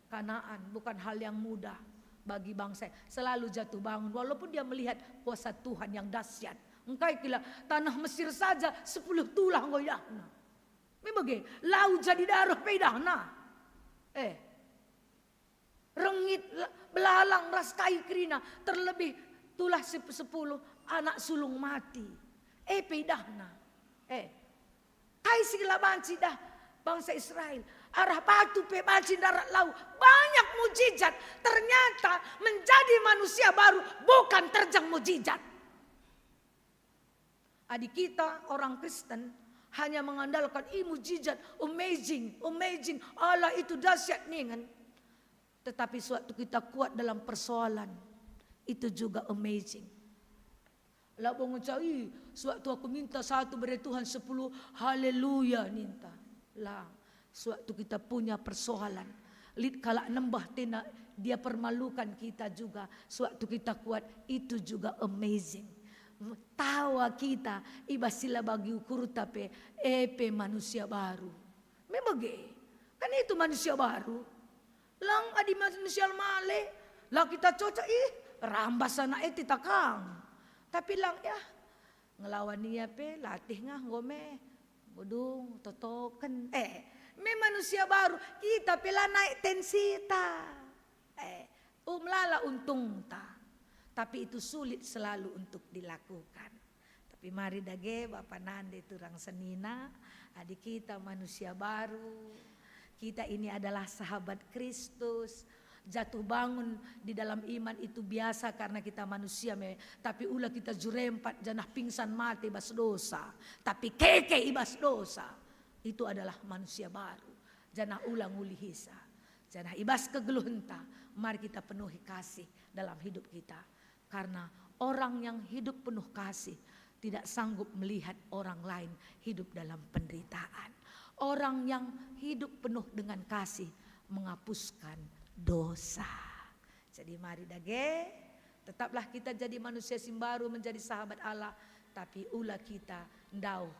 Kanaan bukan hal yang mudah bagi bangsa. Selalu jatuh bangun walaupun dia melihat kuasa Tuhan yang dahsyat. Engkai kila tanah Mesir saja sepuluh tulah enggo idahna. Me bage, lau jadi dareh pe idahna. Eh, rengit, la-, belalang ras kai kerina, terlebih tulah sep-, sepuluh anak sulung mati. E pe idahna. Eh, kai si la banci idah bangsa Israel? Arah batu pe banci ndarat lau. Banyak mujizat. Ternyata menjadi manusia baru bukan terjeng mujizat. Adi kita orang Kristen hanya mengandalkan, "Ih, mujizat, amazing, amazing, Allah itu dahsyat," ningen. Tetapi sewaktu kita kuat dalam persoalan, itu juga amazing. Labo ngenca, "Ih, sewaktu aku minta satu bere Tuhan sepuluh, haleluya," ninta. Lang. Sewaktu kita punya persoalan, lit kalak nembeh tena, dia permalukan kita juga. Sewaktu kita kuat, itu juga amazing. Tawa kita i bas si la bagi ukurta pe, e pe manusia baru. Me bage, kan itu manusia baru. Lang adi manusia male, la kita cocok, ih, rambas anak e tita kang. Tapi lang, ya, ngelawan ia pe latih ngah enggo me. Bodong, totoken. Eh, me manusia baru, kita pe la naik tensita. Eh, um, melala untungta. Tapi itu sulit selalu untuk dilakukan. Tapi mari dage, bapa nande turang senina, adi kita manusia baru, kita ini adalah sahabat Kristus. Jatuh bangun di dalam iman itu biasa karena kita manusia me, tapi ula kita jurempat janah pingsan mate bas dosa, tapi keke i bas dosa. Itu adalah manusia baru, janah ula ngulihisa. Janah i bas kegeluhenta, mari kita penuhi kasih dalam hidup kita. Karena orang yang hidup penuh kasih tidak sanggup melihat orang lain hidup dalam penderitaan. Orang yang hidup penuh dengan kasih menghapuskan dosa. Jadi mari dage, tetaplah kita jadi manusia si mbaru, menjadi sahabat Allah, tapi ula kita ndauh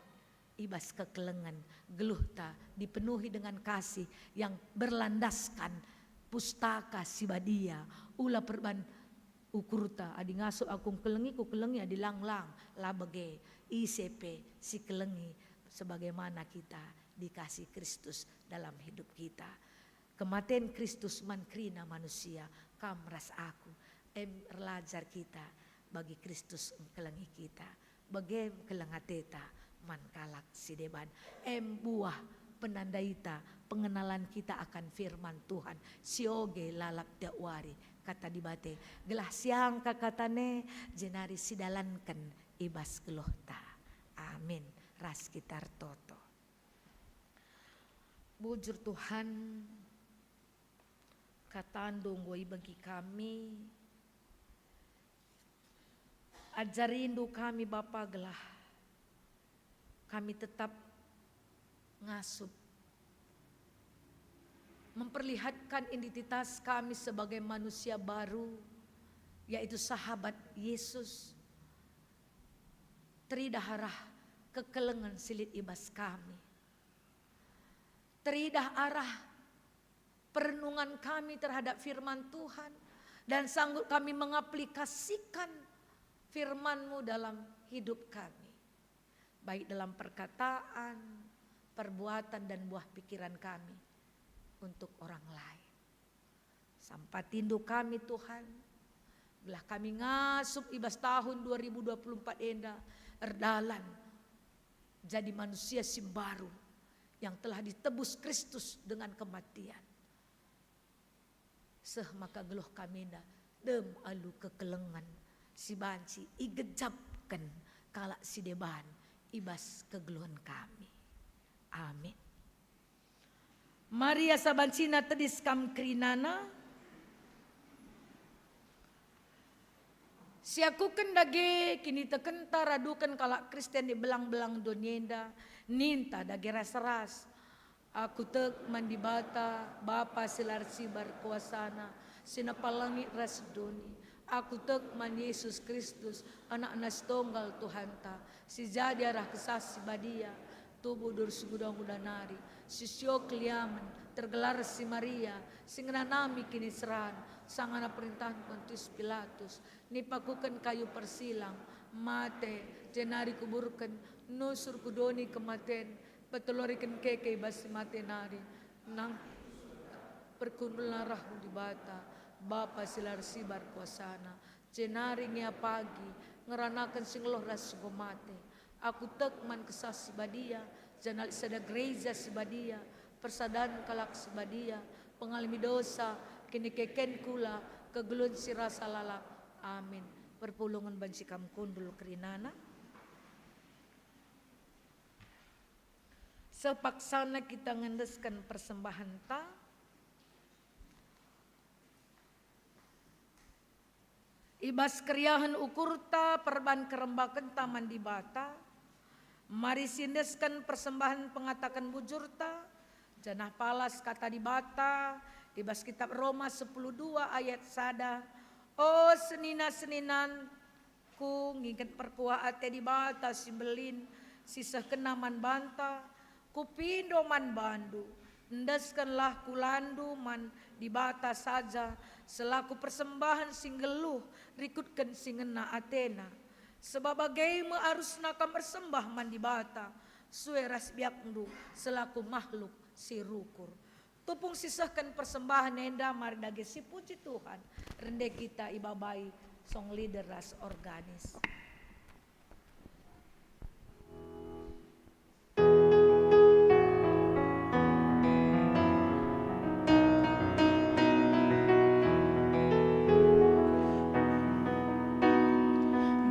i bas kekelengen, geluhta dipenuhi dengan kasih yang berlandaskan pustaka si badia, ula perban ukurta, adi ngasup aku ngkelengi, kukelengi, adi lang-lang, la bage, ise pe si kelengi sebagaimana kita dikasih Kristus dalam hidup kita. Kematen Kristus man kerina manusia, kam ras aku, em erlajar kita bagi Kristus engkelengi kita, bage engkeleng ateta man kalak si deban, em buah penandaita pengenalan kita akan firman Tuhan, sioge lalap tiap wari kata Dibata, gelah siangka katane jenari sidalanken i bas geluhta. Amin. Ras kita ertoto. Bujur Tuhan, kataNdu enggo ibegi kami. AjariNdu kami, Bapa, gelah kami tetap ngasup, memperlihatkan identitas kami sebagai manusia baru, yaitu sahabat Yesus. Teridah arah kekelengen si lit i bas kami. Teridah arah perenungan kami terhadap firman Tuhan, dan sanggup kami mengaplikasikan firman-Mu dalam hidup kami, baik dalam perkataan, perbuatan, dan buah pikiran kami untuk orang lain. SampatiNdu kami, Tuhan, gelah kami ngasup i bas tahun dua ribu dua puluh empat enda erdalan Jadi manusia si mbaru yang telah ditebus Kristus dengan kematian. Seh maka geluh kami enda dem alu kekelengen si banci igejapken kalak si deban i bas kegeluhen kami. Amin. Mari asa banci tedis kam kerinana. Siakuken dage kinitekenta raduken kalak Kristen i belang-belang doni enda, ninta dage ras-ras. Aku tek man Dibata, Bapa si la ersibar kuasana, si nepa langit ras doni. Aku tek man Yesus Kristus, Anakna si tonggal Tuhanta, si jadi arah Kesah Si Badia, tubuh durus nguda-nguda nari, si sio keliamen, tergelar si Maria, si ngenanami kiniseran, sangana perintahen Pontius Pilatus, nipakuken kayu persilang, mate, jenari kuburken, nusur ku doni kematen, peteloriken keke i bas si mate nari, nang perkundulna rah ku Dibata, Bapa si la ersibar kuasana, jenari nge ia pagi, ngeranaken si nggeluh ras si enggo mate. Aku tek man Kesah Si Badia, janah lit sada gereja si badia, persadan kalak si badia, pengalemi dosa, kinikeken kula, kegeluhen si rasa lalap. Amin. Perpulungen banci kam kundul kerinana. Sepaksana kita ngendesken persembahenta. I bas keriahen ukurta perban kerembakenta man Dibata, mari siendesken persembahen pengataken bujurta, janah palas Kata Dibata i bas kitab Roma sepuluh dua ayat sada, "O senina-seninan, ku nginget perkuah ate Dibata si mbelin, si sehkenna man banta, kupindo man bandu, endeskenlah kulandu man Dibata saja selaku persembahen si nggeluh rikutken si ngena ateNa. Sebab bage me arusna kam ersembah man Dibata, sue ras biakndu selaku mahluk si rukur." Tupung sisehken persembahen enda, mari dage sipuji Tuhan, rende kita ibabai song leader ras organis.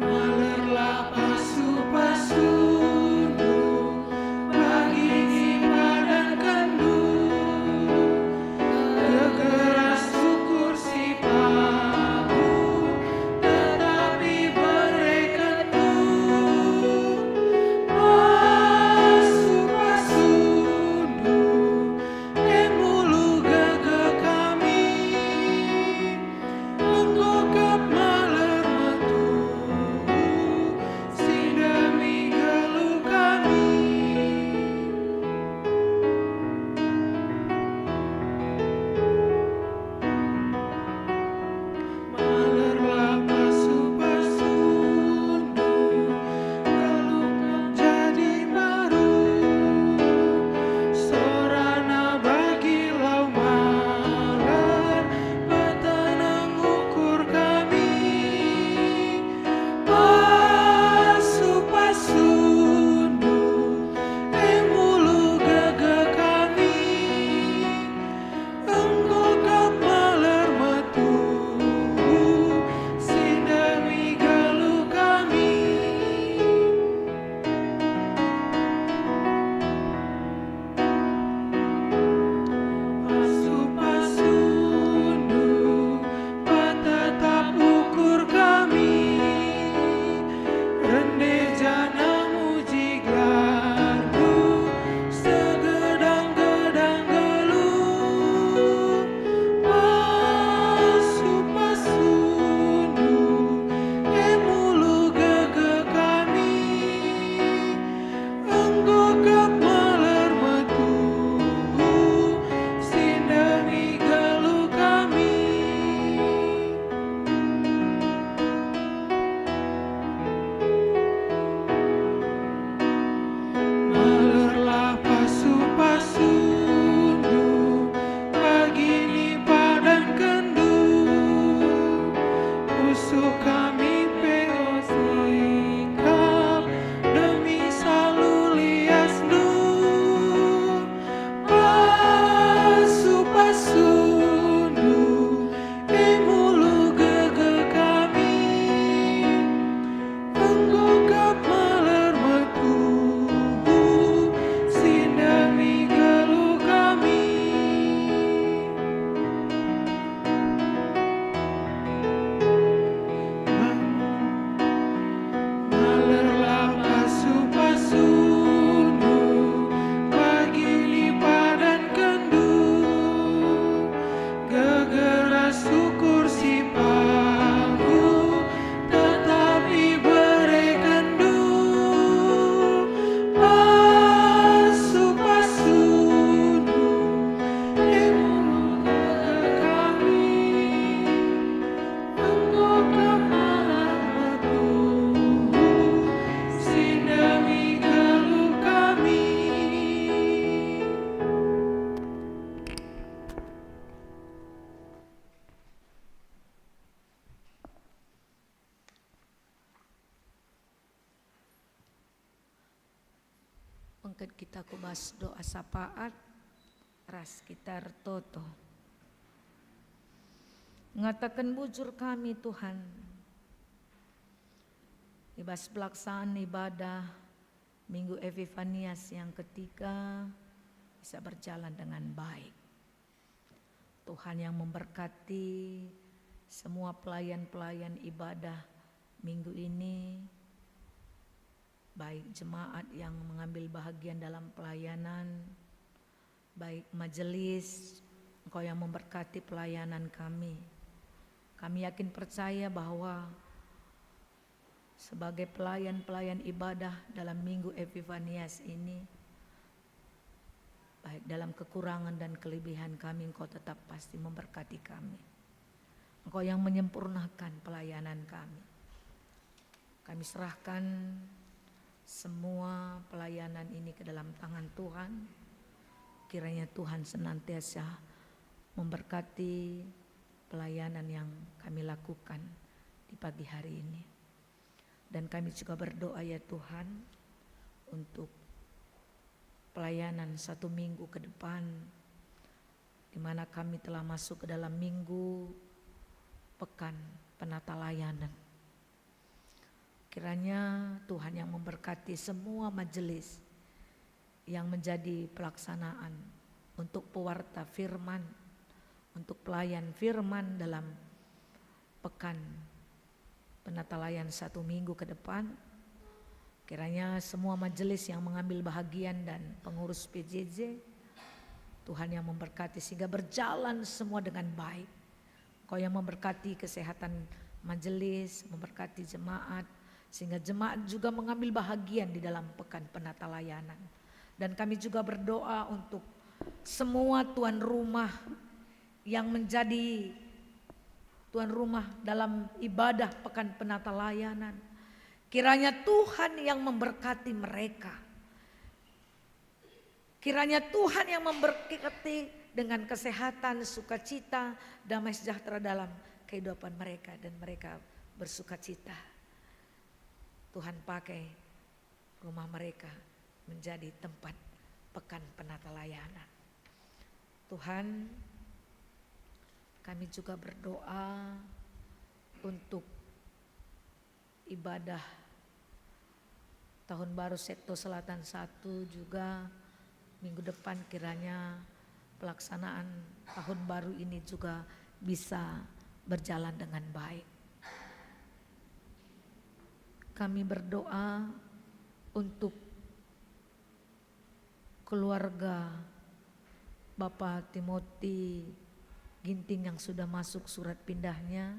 Malerlah pasu-pasundu, bagi ipadankendu, teh keras ukur si pagu, tetapi bere Ket kita ku bas doa sapaat, ras kita ertoto. Ngataken bujur kami, Tuhan, i bas pelaksanaan ibadah Minggu Epifanias yang ketiga bisa berjalan dengan baik. Tuhan yang memberkati semua pelayan-pelayan ibadah minggu ini, baik jemaat yang mengambil bahagian dalam pelayanan, baik majelis, Engkau yang memberkati pelayanan kami. Kami yakin percaya bahwa sebagai pelayan-pelayan ibadah dalam Minggu Epifanias ini, baik dalam kekurangan dan kelebihan kami, Engkau tetap pasti memberkati kami. Engkau yang menyempurnakan pelayanan kami. Kami serahkan semua pelayanan ini ke dalam tangan Tuhan. Kiranya Tuhan senantiasa memberkati pelayanan yang kami lakukan di pagi hari ini. Dan kami juga berdoa, ya Tuhan, untuk pelayanan satu minggu ke depan, di mana kami telah masuk ke dalam minggu pekan penata layanan. Kiranya Tuhan yang memberkati semua majelis yang menjadi pelaksanaan untuk pewarta firman, untuk pelayan firman dalam pekan penata layanan satu minggu ke depan. Kiranya semua majelis yang mengambil bahagian dan pengurus P J J, Tuhan yang memberkati sehingga berjalan semua dengan baik. Engkau yang memberkati kesehatan majelis, memberkati jemaat, sehingga jemaat juga mengambil bahagian di dalam pekan penata layanan. Dan kami juga berdoa untuk semua tuan rumah yang menjadi tuan rumah dalam ibadah pekan penata layanan. Kiranya Tuhan yang memberkati mereka. Kiranya Tuhan yang memberkati dengan kesehatan, sukacita, damai sejahtera dalam kehidupan mereka, dan mereka bersukacita. Tuhan pakai rumah mereka menjadi tempat pekan penata layanan. Tuhan, kami juga berdoa untuk ibadah tahun baru Sektor Selatan satu juga minggu depan, kiranya pelaksanaan tahun baru ini juga bisa berjalan dengan baik. Kami berdoa untuk keluarga Bapa Timoti Ginting yang sudah masuk surat pindahnya.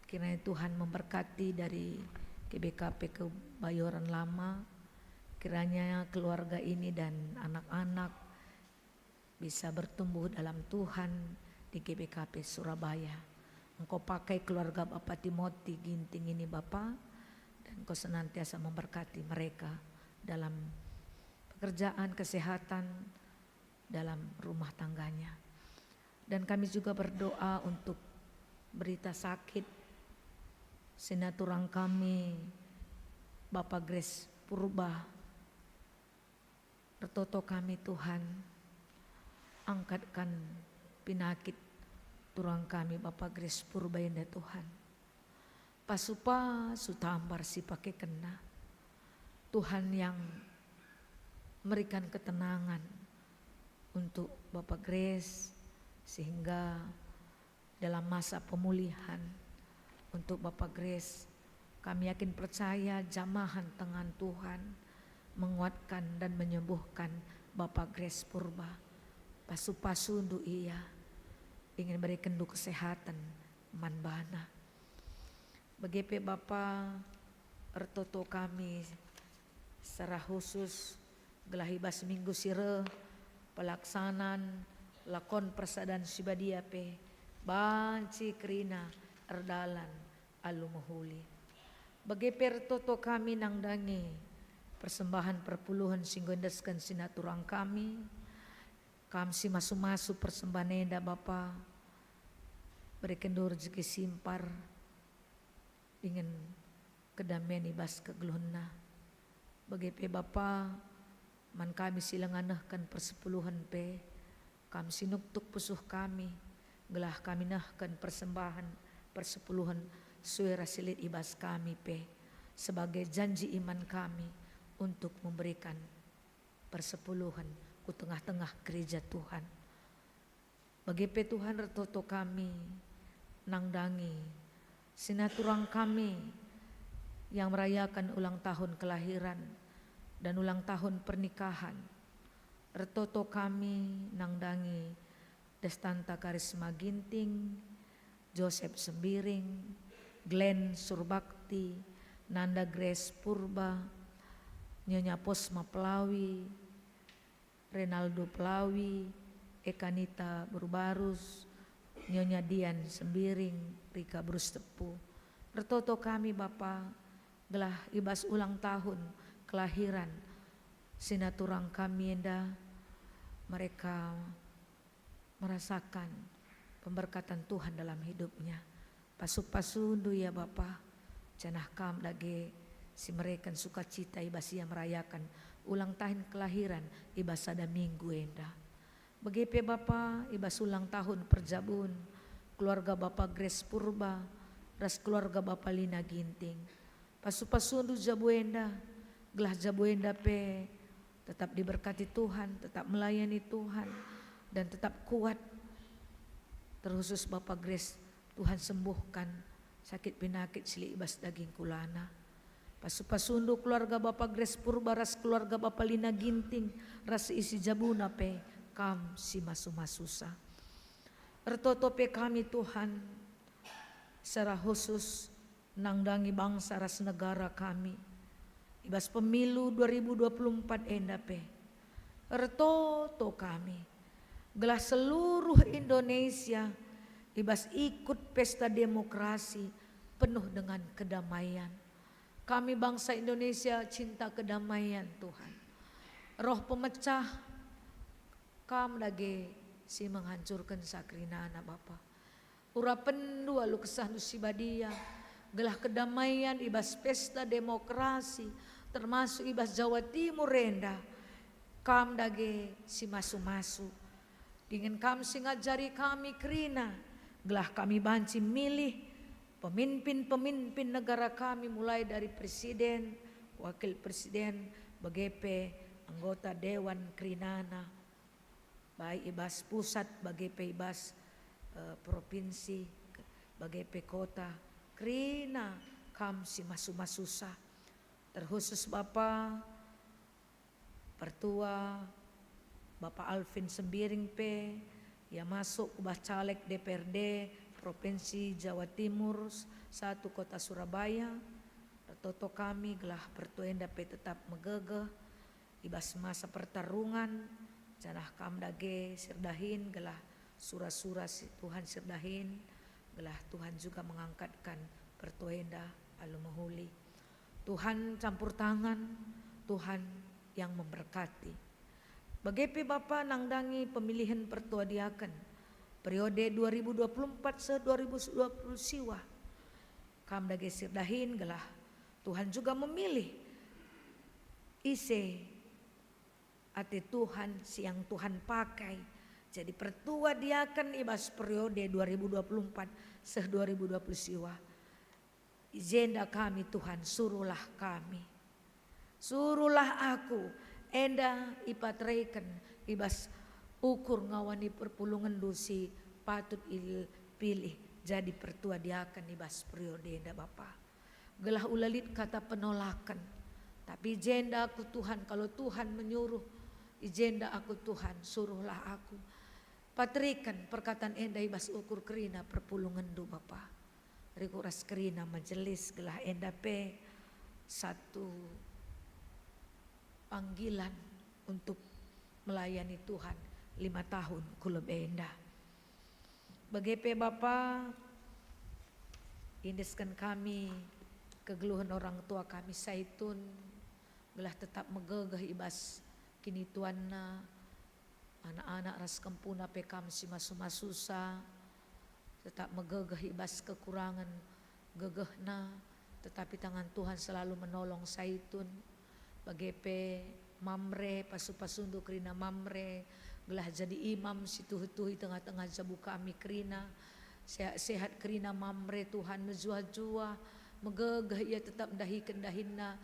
Kiranya Tuhan memberkati dari G B K P Kebayoran Lama. Kiranya keluarga ini dan anak-anak bisa bertumbuh dalam Tuhan di G B K P Surabaya. Engkau pakai keluarga Bapa Timoti Ginting ini, Bapa, dan Engkau senantiasa memberkati mereka dalam pekerjaan, kesehatan, dalam rumah tangganya. Dan kami juga berdoa untuk berita sakit sinaturang kami, Bapa Grace Purba. Ertoto kami, Tuhan, angkatkan pinakit turang kami, Bapa Grace Purba enda, Tuhan. Pasu-pasu tambar si pakekenna. Tuhan yang memberikan ketenangan untuk Bapa Grace, sehingga dalam masa pemulihan untuk Bapa Grace, kami yakin percaya jamahan tangan Tuhan menguatkan dan menyembuhkan Bapa Grace Purba. Pasu-pasundu ia, ingin berekenndu kesehatan man bana. Bage pe Bapa, ertoto kami secara khusus gelah i bas minggu si reh pelaksanan lakon persadan si badia pe banci kerina erdalan alu mehuli. Bage pe ertoto kami nandangi persembahan perpuluhen si enggo iendesken sinaturang kami. Kam si masu-masu persembahan enda, Bapa, berekenndu rejeki si mpar dingen kedamen i bas kegeluhenna. Bage pe Bapa, Man kami si langa nehken persepuluhen pe, Kam si nuktuk pusuh kami, gelah kami nehken persembahen persepuluhen sue ras si lit i bas kami pe, sebagai janji iman kami untuk memberikan persepuluhen ku tengah-tengah gereja Tuhan. Bage pe Tuhan, ertoto kami nandangi sinaturang kami yang merayakan ulang tahun kelahiran dan ulang tahun pernikahan. Ertoto kami nandangi Destanta Karisma Ginting, Joseph Sembiring, Glenn Surbakti, Nanda Grace Purba, Nyonya Posma Pelawi, Renaldo Pelawi, Ekanita Berubarus, Nyonya Dian Sembiring, Rika Berus Tepu. Ertoto kami, Bapa, gelah i bas ulang tahun kelahiran sinaturang kami enda, mereka merasakan pemberkatan Tuhan dalam hidupnya. Pasu-pasundu ia, Bapa, janah Kam dage si mereken sukacita i bas ia merayakan ulang tahun kelahiran i bas sada minggu enda. Bage pe, Bapa, i bas ulang tahun perjabun keluarga Bapa Grace Purba ras keluarga Bapa Lina Ginting. Pasu-pasundu jabu enda, gelah jabu enda pe tetap diberkati Tuhan, tetap melayani Tuhan, dan tetap kuat. Terkhusus Bapa Grace, Tuhan sembuhkan sakit penakit si lit i bas daging kulana. Pasu-pasundu keluarga Bapa Grace Purba ras keluarga Bapa Lina Ginting ras isi jabuna pe, Kam si masu-masusa. Ertoto pe kami, Tuhan, secara khusus nandangi bangsa ras negara kami i bas pemilu dua ribu dua puluh empat enda pe. Ertoto kami, gelah seluruh Indonesia i bas ikut pesta demokrasi penuh dengan kedamaian. Kami bangsa Indonesia cinta kedamaian, Tuhan. Roh pemecah, Kam dage si menghancurken sakrinana, Bapa. Urapenndu alu KesahNdu si Badia, gelah kedamaian i bas pesta demokrasi, termasuk i bas Jawa Timur enda, Kam dage si masu-masu. Dingen Kam si ngajari kami kerina, gelah kami banci milih pemimpin-pemimpin negara kami, mulai dari presiden, wakil presiden, bage pe anggota dewan kerinana, baik i bas pusat bage pe i bas, eh, provinsi, bage pe kota. Kerina Kam si masu-masusa. Terkhusus Bapa, Pertua, Bapa Alvin Sembiring pe, ia masuk ku bas caleg D P R D Provinsi Jawa Timur, satu Kota Surabaya. Ertoto kami gelah pertua enda pe tetap megegeh i bas masa pertarungan, janah Kam dage si erdahin gelah sura-sura si Tuhan si erdahin, gelah Tuhan juga mengangkatkan pertua enda alu mehuli. Tuhan campur tangan, Tuhan yang memberkati. Bage pe Bapa nandangi pemilihen pertua diaken periode dua ribu dua puluh empat seh dua ribu dua puluh siwah. Kam dage si erdahin gelah Tuhan juga memilih ise ate Tuhan si yang Tuhan pakai jadi pertua diaken i bas periode dua ribu dua puluh empat seh dua ribu dua puluh siwah. I jenda kami, Tuhan, suruhlah kami. Suruhlah aku, enda ipateraiken i bas ukur ngawani perpulungenNdu si patut ipilih jadi pertua diaken i bas periode enda, Bapa. Gelah ula lit kata penolaken. Tapi i jenda aku, Tuhan, kalau Tuhan menyuruh, i jenda aku, Tuhan, suruhlah aku. Pateriken perkataan enda i bas ukur kerina perpulungenNdu, Bapa. Rikut ras kerina majelis gelah enda pe satu panggilan untuk melayani Tuhan lima tahun ku lebe enda. Bage pe Bapa, iendesken kami kegeluhen orang tua kami Saitun, gelah tetap megegeh i bas kinituanna, anak-anak ras kempuna pe Kam si masu-masusa, tetap megegeh i bas kekurangen gegehna, tetapi tangan Tuhan selalu menolong Saitun. Bage pe Mamre, pasu-pasundu kerina Mamre, gelah jadi imam si tuhu-tuhu i tengah-tengah jabu kami kerina. Sehat-sehat kerina Mamre, Tuhan, mejuah-juah, megegeh ia tetap ndahiken dahinna,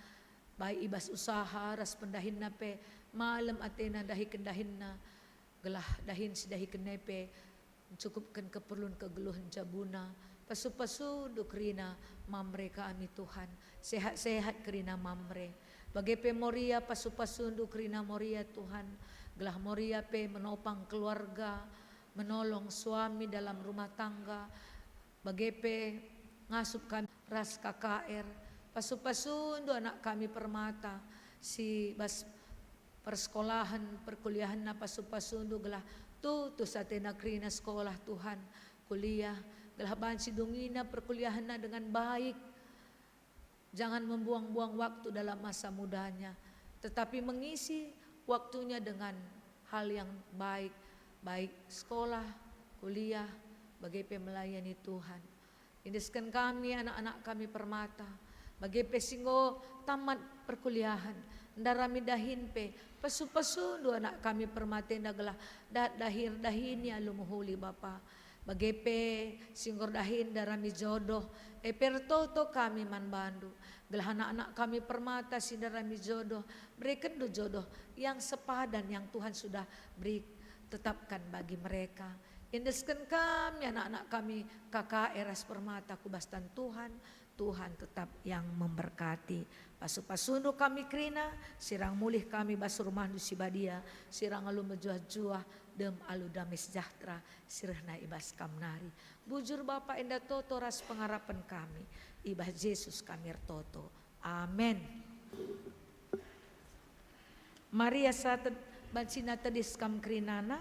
baik i bas usaha ras pendahinna pe, malem atena ndahiken dahinna, gelah dahin si dahiken e pe ncukupken keperlun kegeluhen jabuna. Pasu-pasundu kerina Mamre kami, Tuhan. Sehat-sehat kerina Mamre. Bage pe Moria, pasu-pasundu kerina Moria, Tuhan. Gelah Moria pe menopang keluarga, menolong suami dalam rumah tangga. Bage pe ngasup kami ras K K R. Pasu-pasundu anak kami Permata si bas persekolahen, perkuliahenna, pasu-pasundu gelah tutus atena kerina sekolah, Tuhan, kuliah, gelah banci dungina perkuliahenna dengan baik. Jangan membuang-buang waktu dalam masa mudanya, tetapi mengisi waktunya dengan hal yang baik, baik sekolah, kuliah, bage pe melayani Tuhan. Endesken kami anak-anak kami Permata, bage pe si enggo tamat perkuliahen, ndarami dahin pe, pasu-pasundu anak kami Permata enda gelah dat dahin-dahin alu mehuli, Bapa. Bage pe si enggo erdahin ndarami jodoh, e pe ertoto kami man bandu, gelah anak-anak kami Permata si ndarami jodoh, berekenndu jodoh yang sepadan yang Tuhan sudah beri, tetapkan bagi mereka. Endesken kami anak-anak kami K K R ras Permata ku bas tan Tuhan, Tuhan tetap yang memberkati. Pasu-pasundu kami kerina, sirang mulih kami bas rumahndu si badia, sirang alu mejuah-juah, dem alu dame sejahtera si rehna i bas kam nari. Bujur Bapa, enda toto ras pengarapen kami, i bas Jesus kami ertoto. Amen. Maria satet bancina tedis kam kerinana.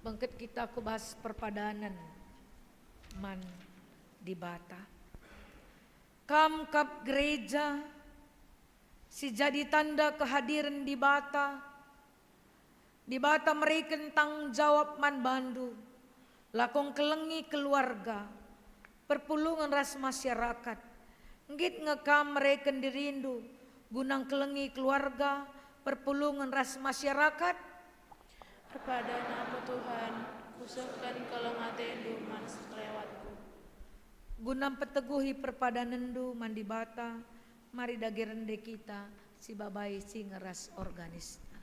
Bengket kita ku bas perpadanen man Dibata. Kam kap gereja si jadi tanda kehadiren Dibata. Dibata mereken tanggung jawab man bandu, lako ngkelengi keluarga, perpulungen ras masyarakat. Nggit nge kam mereken dirindu guna ngkelengi keluarga, perpulungen ras masyarakat? Erpadan aku, Tuhan, kusehken keleng atendu man sekelewetku. Guna mpeteguhi perpadanenndu man Dibata, mari dage rende kita sibabai singe ras organista.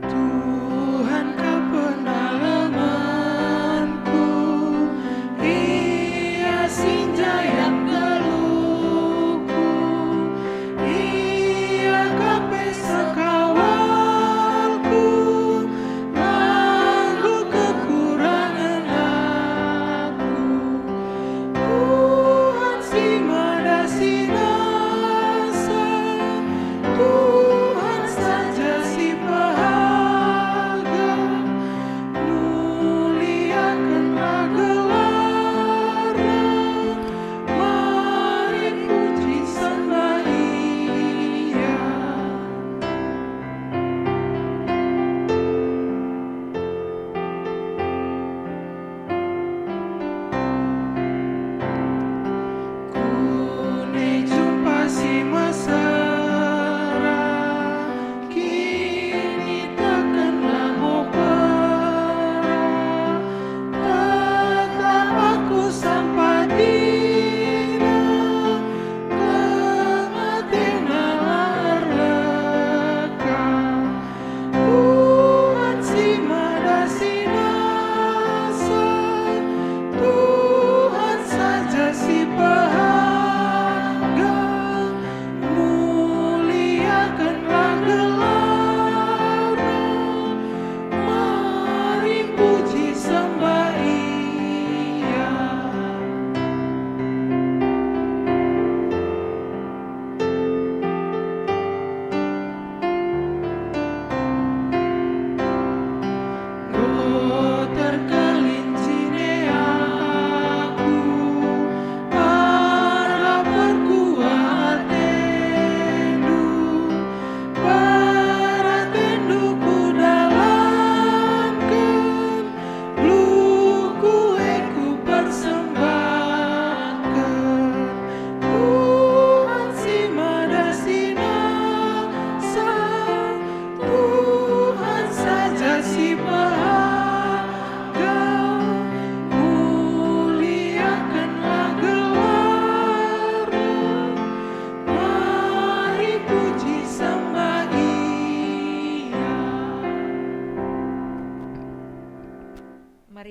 Tuhan kap penalemanku, Ia si njayang geluhku, Ia kap pe sekawalku, nganggo kekurangen aku.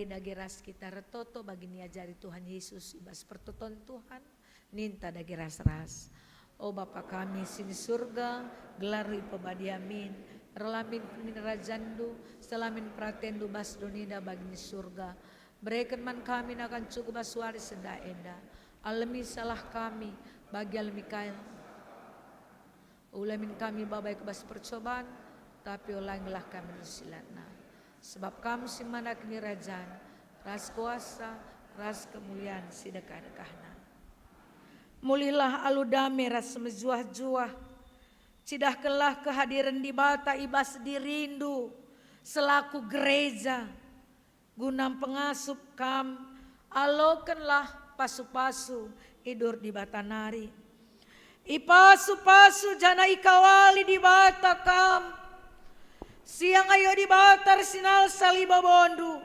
Dage ras kita ertoto bagi niajari Tuhan Yesus i bas pertoton Tuhan, ninta dage ras-ras. O Bapa kami si ni Surga, gelarNdu ipebadia min, erlamin min rajanNdu, seh la min peratenNdu bas doni enda bagi ni Surga. Bereken man kami nakan cukup bas wari si enda. Alemi salah kami, bagi alemi kai. Ula min kami babai ku bas percoban, tapi olangilah kami ras si la enda. Sebab Kam si man kinirajan, ras kuasa, ras kemulian si dekah-dekahna. Mulihlah alu dame ras mejuah-juah. Cidahkenlah kehadiren Dibata i bas dirindu selaku gereja. Guna mpengasup kam, alokenlah pasu-pasu i Dibata nari. Ipasu-pasu janah ikawali Dibata kam. Siang ayo Dibata ersinalsal i babondu,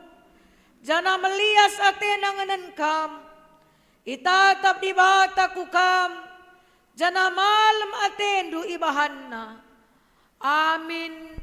janah melias atena ngenen kam. Itatap Dibata ku kam, janah malem atendu ibahanNa. Amin.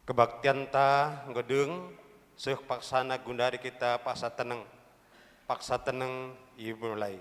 Kebaktianta enggo dem, seh paksana gundari kita paksa teneng. Paksa teneng imulai.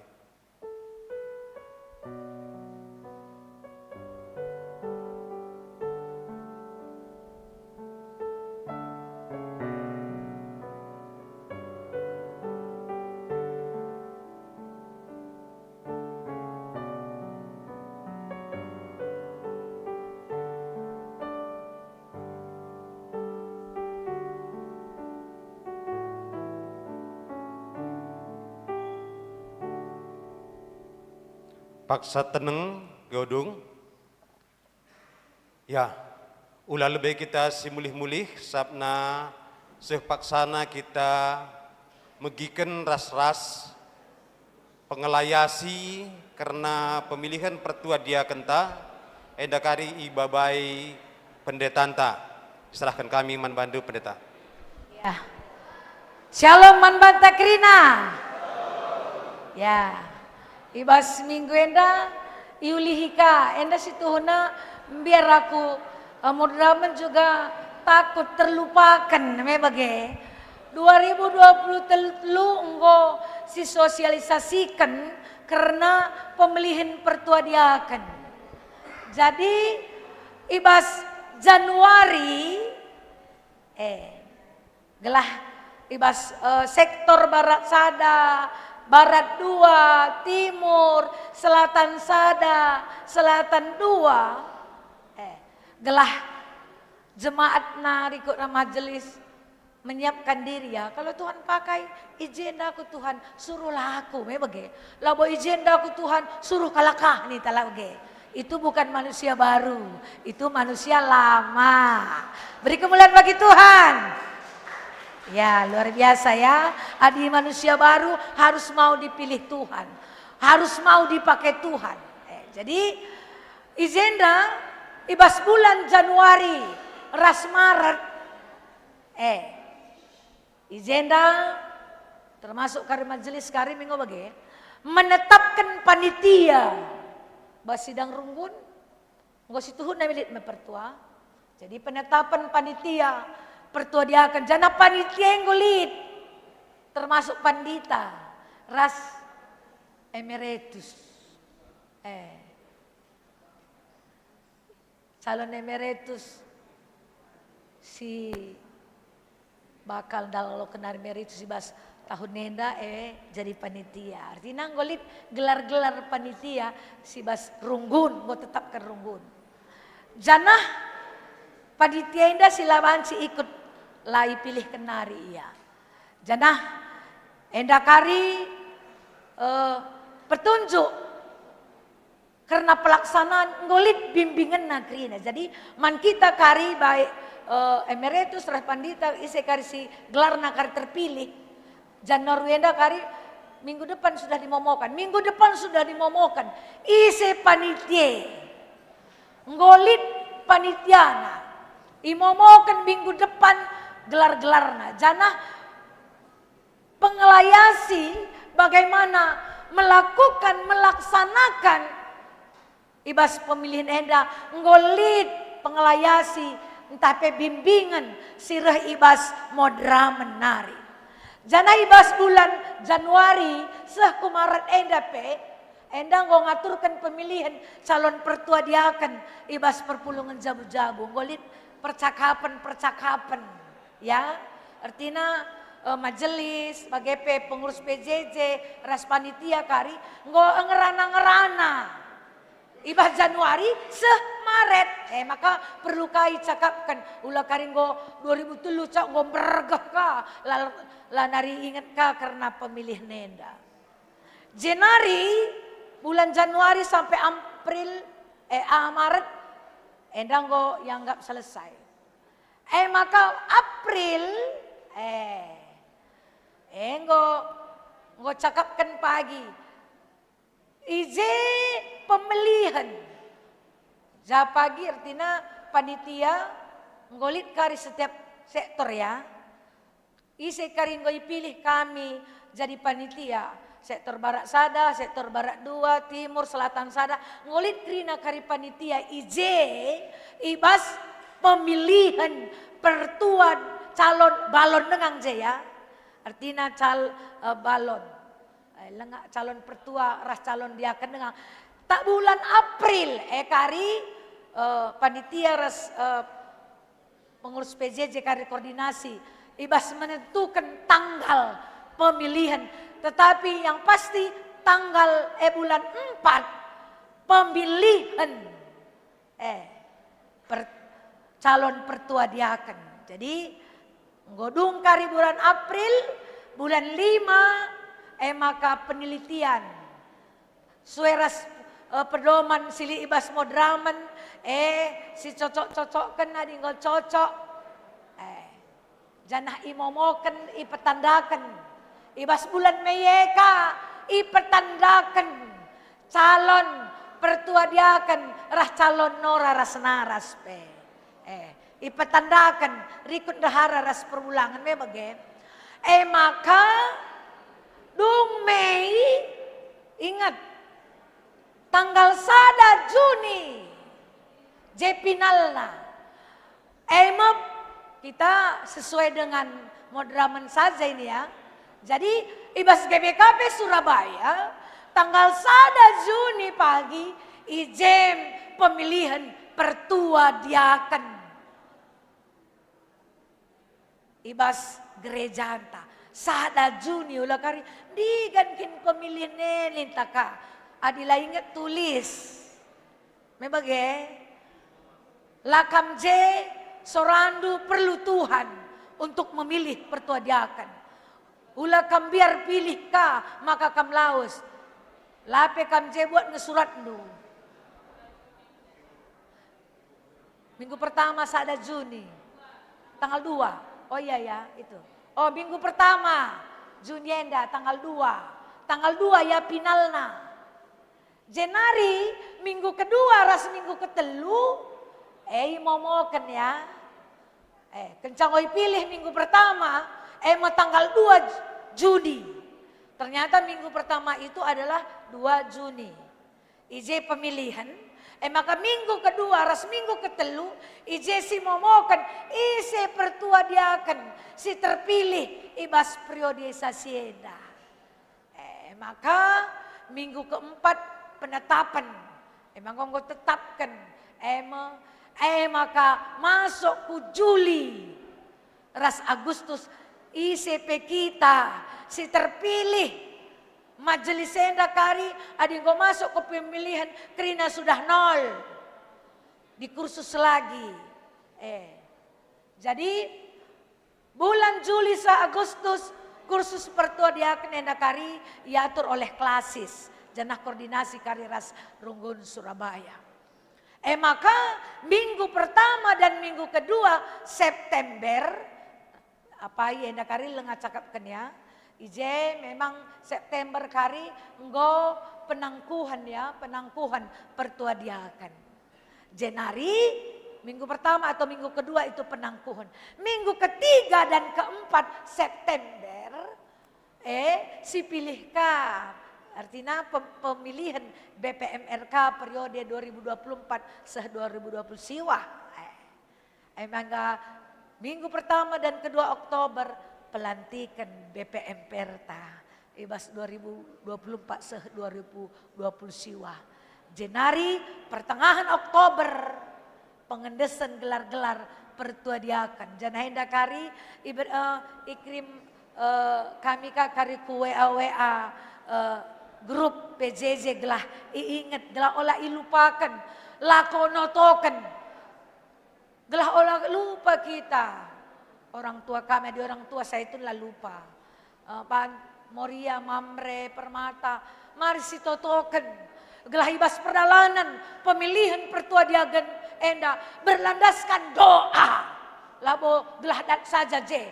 Paksa teneng, godung. Ya, ula lebe kita si mulih-mulih, sabap seh paksana kita megiken ras-ras pengelayasi kerna pemilihen pertua diakenta, enda kari ibabai pendetanta. Iserahken kami man bandu, Pendeta. Ya. Shalom man banta kerina. Ya. I bas minggu enda iulihi ka, enda si tuhuna mbiar aku, eh, moderamen juga takut terlupakan, me bage. Dua ribu dua puluh telu enggo sisosialisasiken kerna pemilihen pertua diaken. Jadi, i bas Januari, eh, gelah i bas, eh, sektor barat sada, barat dua, timur, selatan sada, selatan dua, eh, gelah jemaat nari ikut majelis menyiapkan diri, ya. Kalau Tuhan pakai, i jenda aku, Tuhan, suruhlah aku, me bage. Labo i jenda aku, Tuhan, suruh kalak ah, ninta, la bage. Itu bukan manusia baru, itu manusia lama. Beri kemuliaan bagi Tuhan. Ya, luar biasa, ya. Adi manusia baru harus mau dipilih Tuhan, harus mau dipakai Tuhan. Eh, jadi, i jenda, i bas bulan Januari ras Maret, eh, i jenda, termasuk kari majelis kari minggu bage, menetapken panitia bas sidang runggun, enggo situhuna lit me pertua. Jadi penetapen panitia pertua diaken, janah panitia enggo lit, termasuk pandita ras emeritus. Eh, calon emeritus si bakal ndalaken emeritus i bas tahun enda, eh, jadi panitia. Artina enggo lit gelar-gelar panitia si bas runggun, enggo tetapken runggun. Janah panitia enda si la banci ikut, la ipilihken nari ia. Janah enda kari, eh, petunjuk kerna pelaksanaan enggo lit bimbingenna kerina. Jadi, man kita kari baik, eh, emeritus ras pandita, ise kari si gelarna kari terpilih, Januari enda kari minggu depan sudah dimomokan. Minggu depan sudah dimomokan. Ise panitia? Enggo lit panitiana. Imomoken minggu depan gelar-gelarna. Janah pengelayasi bagaimana melakukan, melaksanakan i bas pemilihen enda enggo lit pengelayasi ntah pe bimbingen si reh i bas Moderamen nari. Janah i bas bulan Januari seh ku Maret enda pe, enda enggo ngaturken pemilihen calon pertua diaken i bas perpulungen jabu-jabu. Enggo lit percakapen-percakapen, ya. Ertina, eh, majelis, bage pe pengurus P J J, ras panitia kari, enggo ngerana-ngerana. I bas Januari seh Maret. Eh, maka perlu ka icakapken, ula kari enggo dua ribu telu cak enggo mbergeh ka, la, la nari inget ka kerna pemilihen enda. Jenari bulan Januari sampai April, eh, ah, Maret, enda enggo ianggap selesai. Eh, maka April, eh, eh, enggo, enggo cakapken pagi. I je pemilihen. Ja pagi ertina panitia enggo lit kari setiap sektor, ya. Ise kari enggo ipilih kami jadi panitia, sektor barak sada, sektor barak dua, timur, selatan sada, enggo lit kerina kari panitia i je i bas pemilihen pertua calon balon denga je, ya. Ertina cal-, eh, balon. Eh, langa calon pertua ras calon diaken denga. Tak bulan April, eh, kari, eh, panitia ras, eh, pengurus P J J kari koordinasi i bas menentuken tanggal pemilihen. Tetapi yang pasti tanggal, eh, bulan empat pemilihen, eh, per-, calon pertua diaken. Jadi, enggo dung kari bulan April, bulan lima, eh, maka penelitian. Sue ras, eh, pedoman si lit i bas Moderamen, eh, si cocok-cocokken adi enggo cocok. Eh, janah imomoken, ipetandaken. I bas bulan Mei e ka ipetandaken calon pertua diaken ras calon nora ras naras pe. Eh, ipetandaken rikut ndehara ras perbulangen me bage. E maka, dung Mei, inget, tanggal sada Juni je finalna. E me kita sesuai dengan Moderamen saja ini, ya. Jadi, i bas G B K P Surabaya, tanggal sada Juni pagi, i je pemilihen pertua diaken i bas gerejanta. Sada Juni, ula kari, ndigan kin pemilihen e ninta ka, adi la inget tulis. Me bage, la kam je sorandu perlu Tuhan untuk memilih pertua diaken. Ula kam mbiar pilih ka maka kam lawes. La pe kam je buat nge suratndu. Minggu pertama sada Juni. Tanggal dua. Oh iya ya, itu. Oh, minggu pertama Juni enda tanggal dua. Tanggal dua ya finalna. Jenari minggu kedua ras minggu ketelu, eh, imomoken ya. Eh, kenca enggo ipilih minggu pertama, eh, me tanggal dua Juni. Ternyata minggu pertama itu adalah dua Juni. I je pemilihen, eh, maka minggu kedua ras minggu ketelu, i je si momoken ise pertua diaken si terpilih i bas periodisasi enda. Eh, maka minggu keempat penetapen. Emang enggo tetapken. Eh, me-, eh, maka masuk ku Juli ras Agustus, ise pe kita si terpilih majelis enda kari, adi enggo masuk ku pemilihen kerina sudah nol. Dikursus lagi. Eh. Jadi, bulan Juli sa Agustus, Kursus pertua diaken enda kari iatur oleh Klasis, janah koordinasi kari ras Runggun Surabaya. E maka, minggu pertama dan minggu kedua September, apai enda kari langa cakapken ya, i je memang September kari enggo penangkuhen ya, penangkuhen pertua diaken. Jenari, minggu pertama atau minggu kedua itu penangkuhen. Minggu ketiga dan keempat September, eh, sipilih ka. Artina pem-, pemilihan B P M R K periode dua ribu dua puluh empat seh dua ribu dua puluh siwah. Eh, emangga minggu pertama dan kedua Oktober pelantiken B P M P R ta. I bas dua ribu dua puluh empat seh dua ribu dua puluh siwah. Jenari pertengahan Oktober pengendesen gelar-gelar pertua diaken. Janah enda kari iber-, eh, ikirim, eh, kami ka kari ku W A W A, eh, grup P J J gelah iinget, gelah ola ilupaken, lako notoken. Gelah ola lupa kita. Orang tua kami, adi orang tua saya itu la lupa. Eh, Pan, Moria, Mamre, Permata, mari sitotoken. Gelah i bas perdalanen pemilihan pertua diaken enda berlandaskan doa. Labo gelah dat saja je.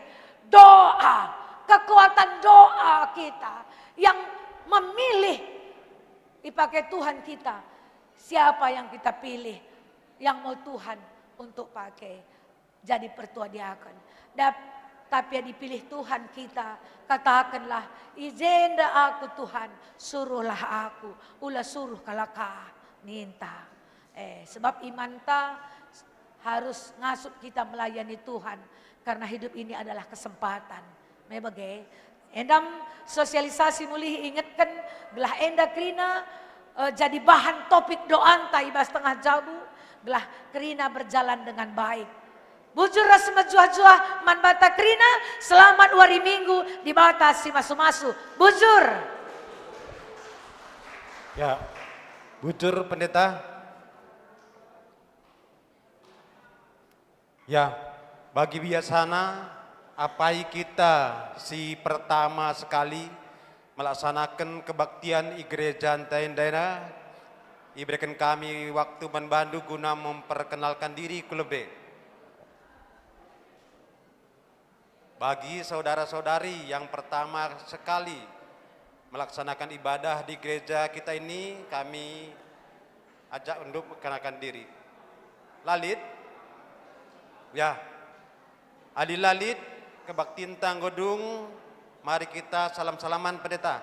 Doa, kekuatan doa kita yang memilih, ipake Tuhan kita. Siapa yang kita pilih, yang mau Tuhan untuk pake jadi pertua diaken. Dap-, tapi ya dipilih Tuhan kita, katakenlah, "I jenda aku, Tuhan, suruhlah aku, ula suruh kalak ka," ninta. Eh, sebab imanta harus ngasup kita melayani Tuhan, karena hidup ini adalah kesempatan. Me bage, endam sosialisasi mulih ingetken, gelah enda kerina, eh, jadi bahan topik doanta i bas tengah jabu, gelah kerina berjalan dengan baik. Bujur ras mejuah-juah man banta kerina, selamat wari Minggu, Dibata si masu-masu. Bujur. Ya, bujur, Pendeta. Ya, bagi biasana, apai kita si pertama sekali melaksanaken kebaktian i gereja enda, ibereken kami waktu man bandu guna memperkenalkan diri ku lebe. Bagi saudara-saudari yang pertama sekali melaksanakan ibadah di gereja kita ini, kami ajak untuk memperkenalkan diri. La lit? Ya. Adi la lit, kebaktinta enggo dung, mari kita salam-salaman, Pendeta.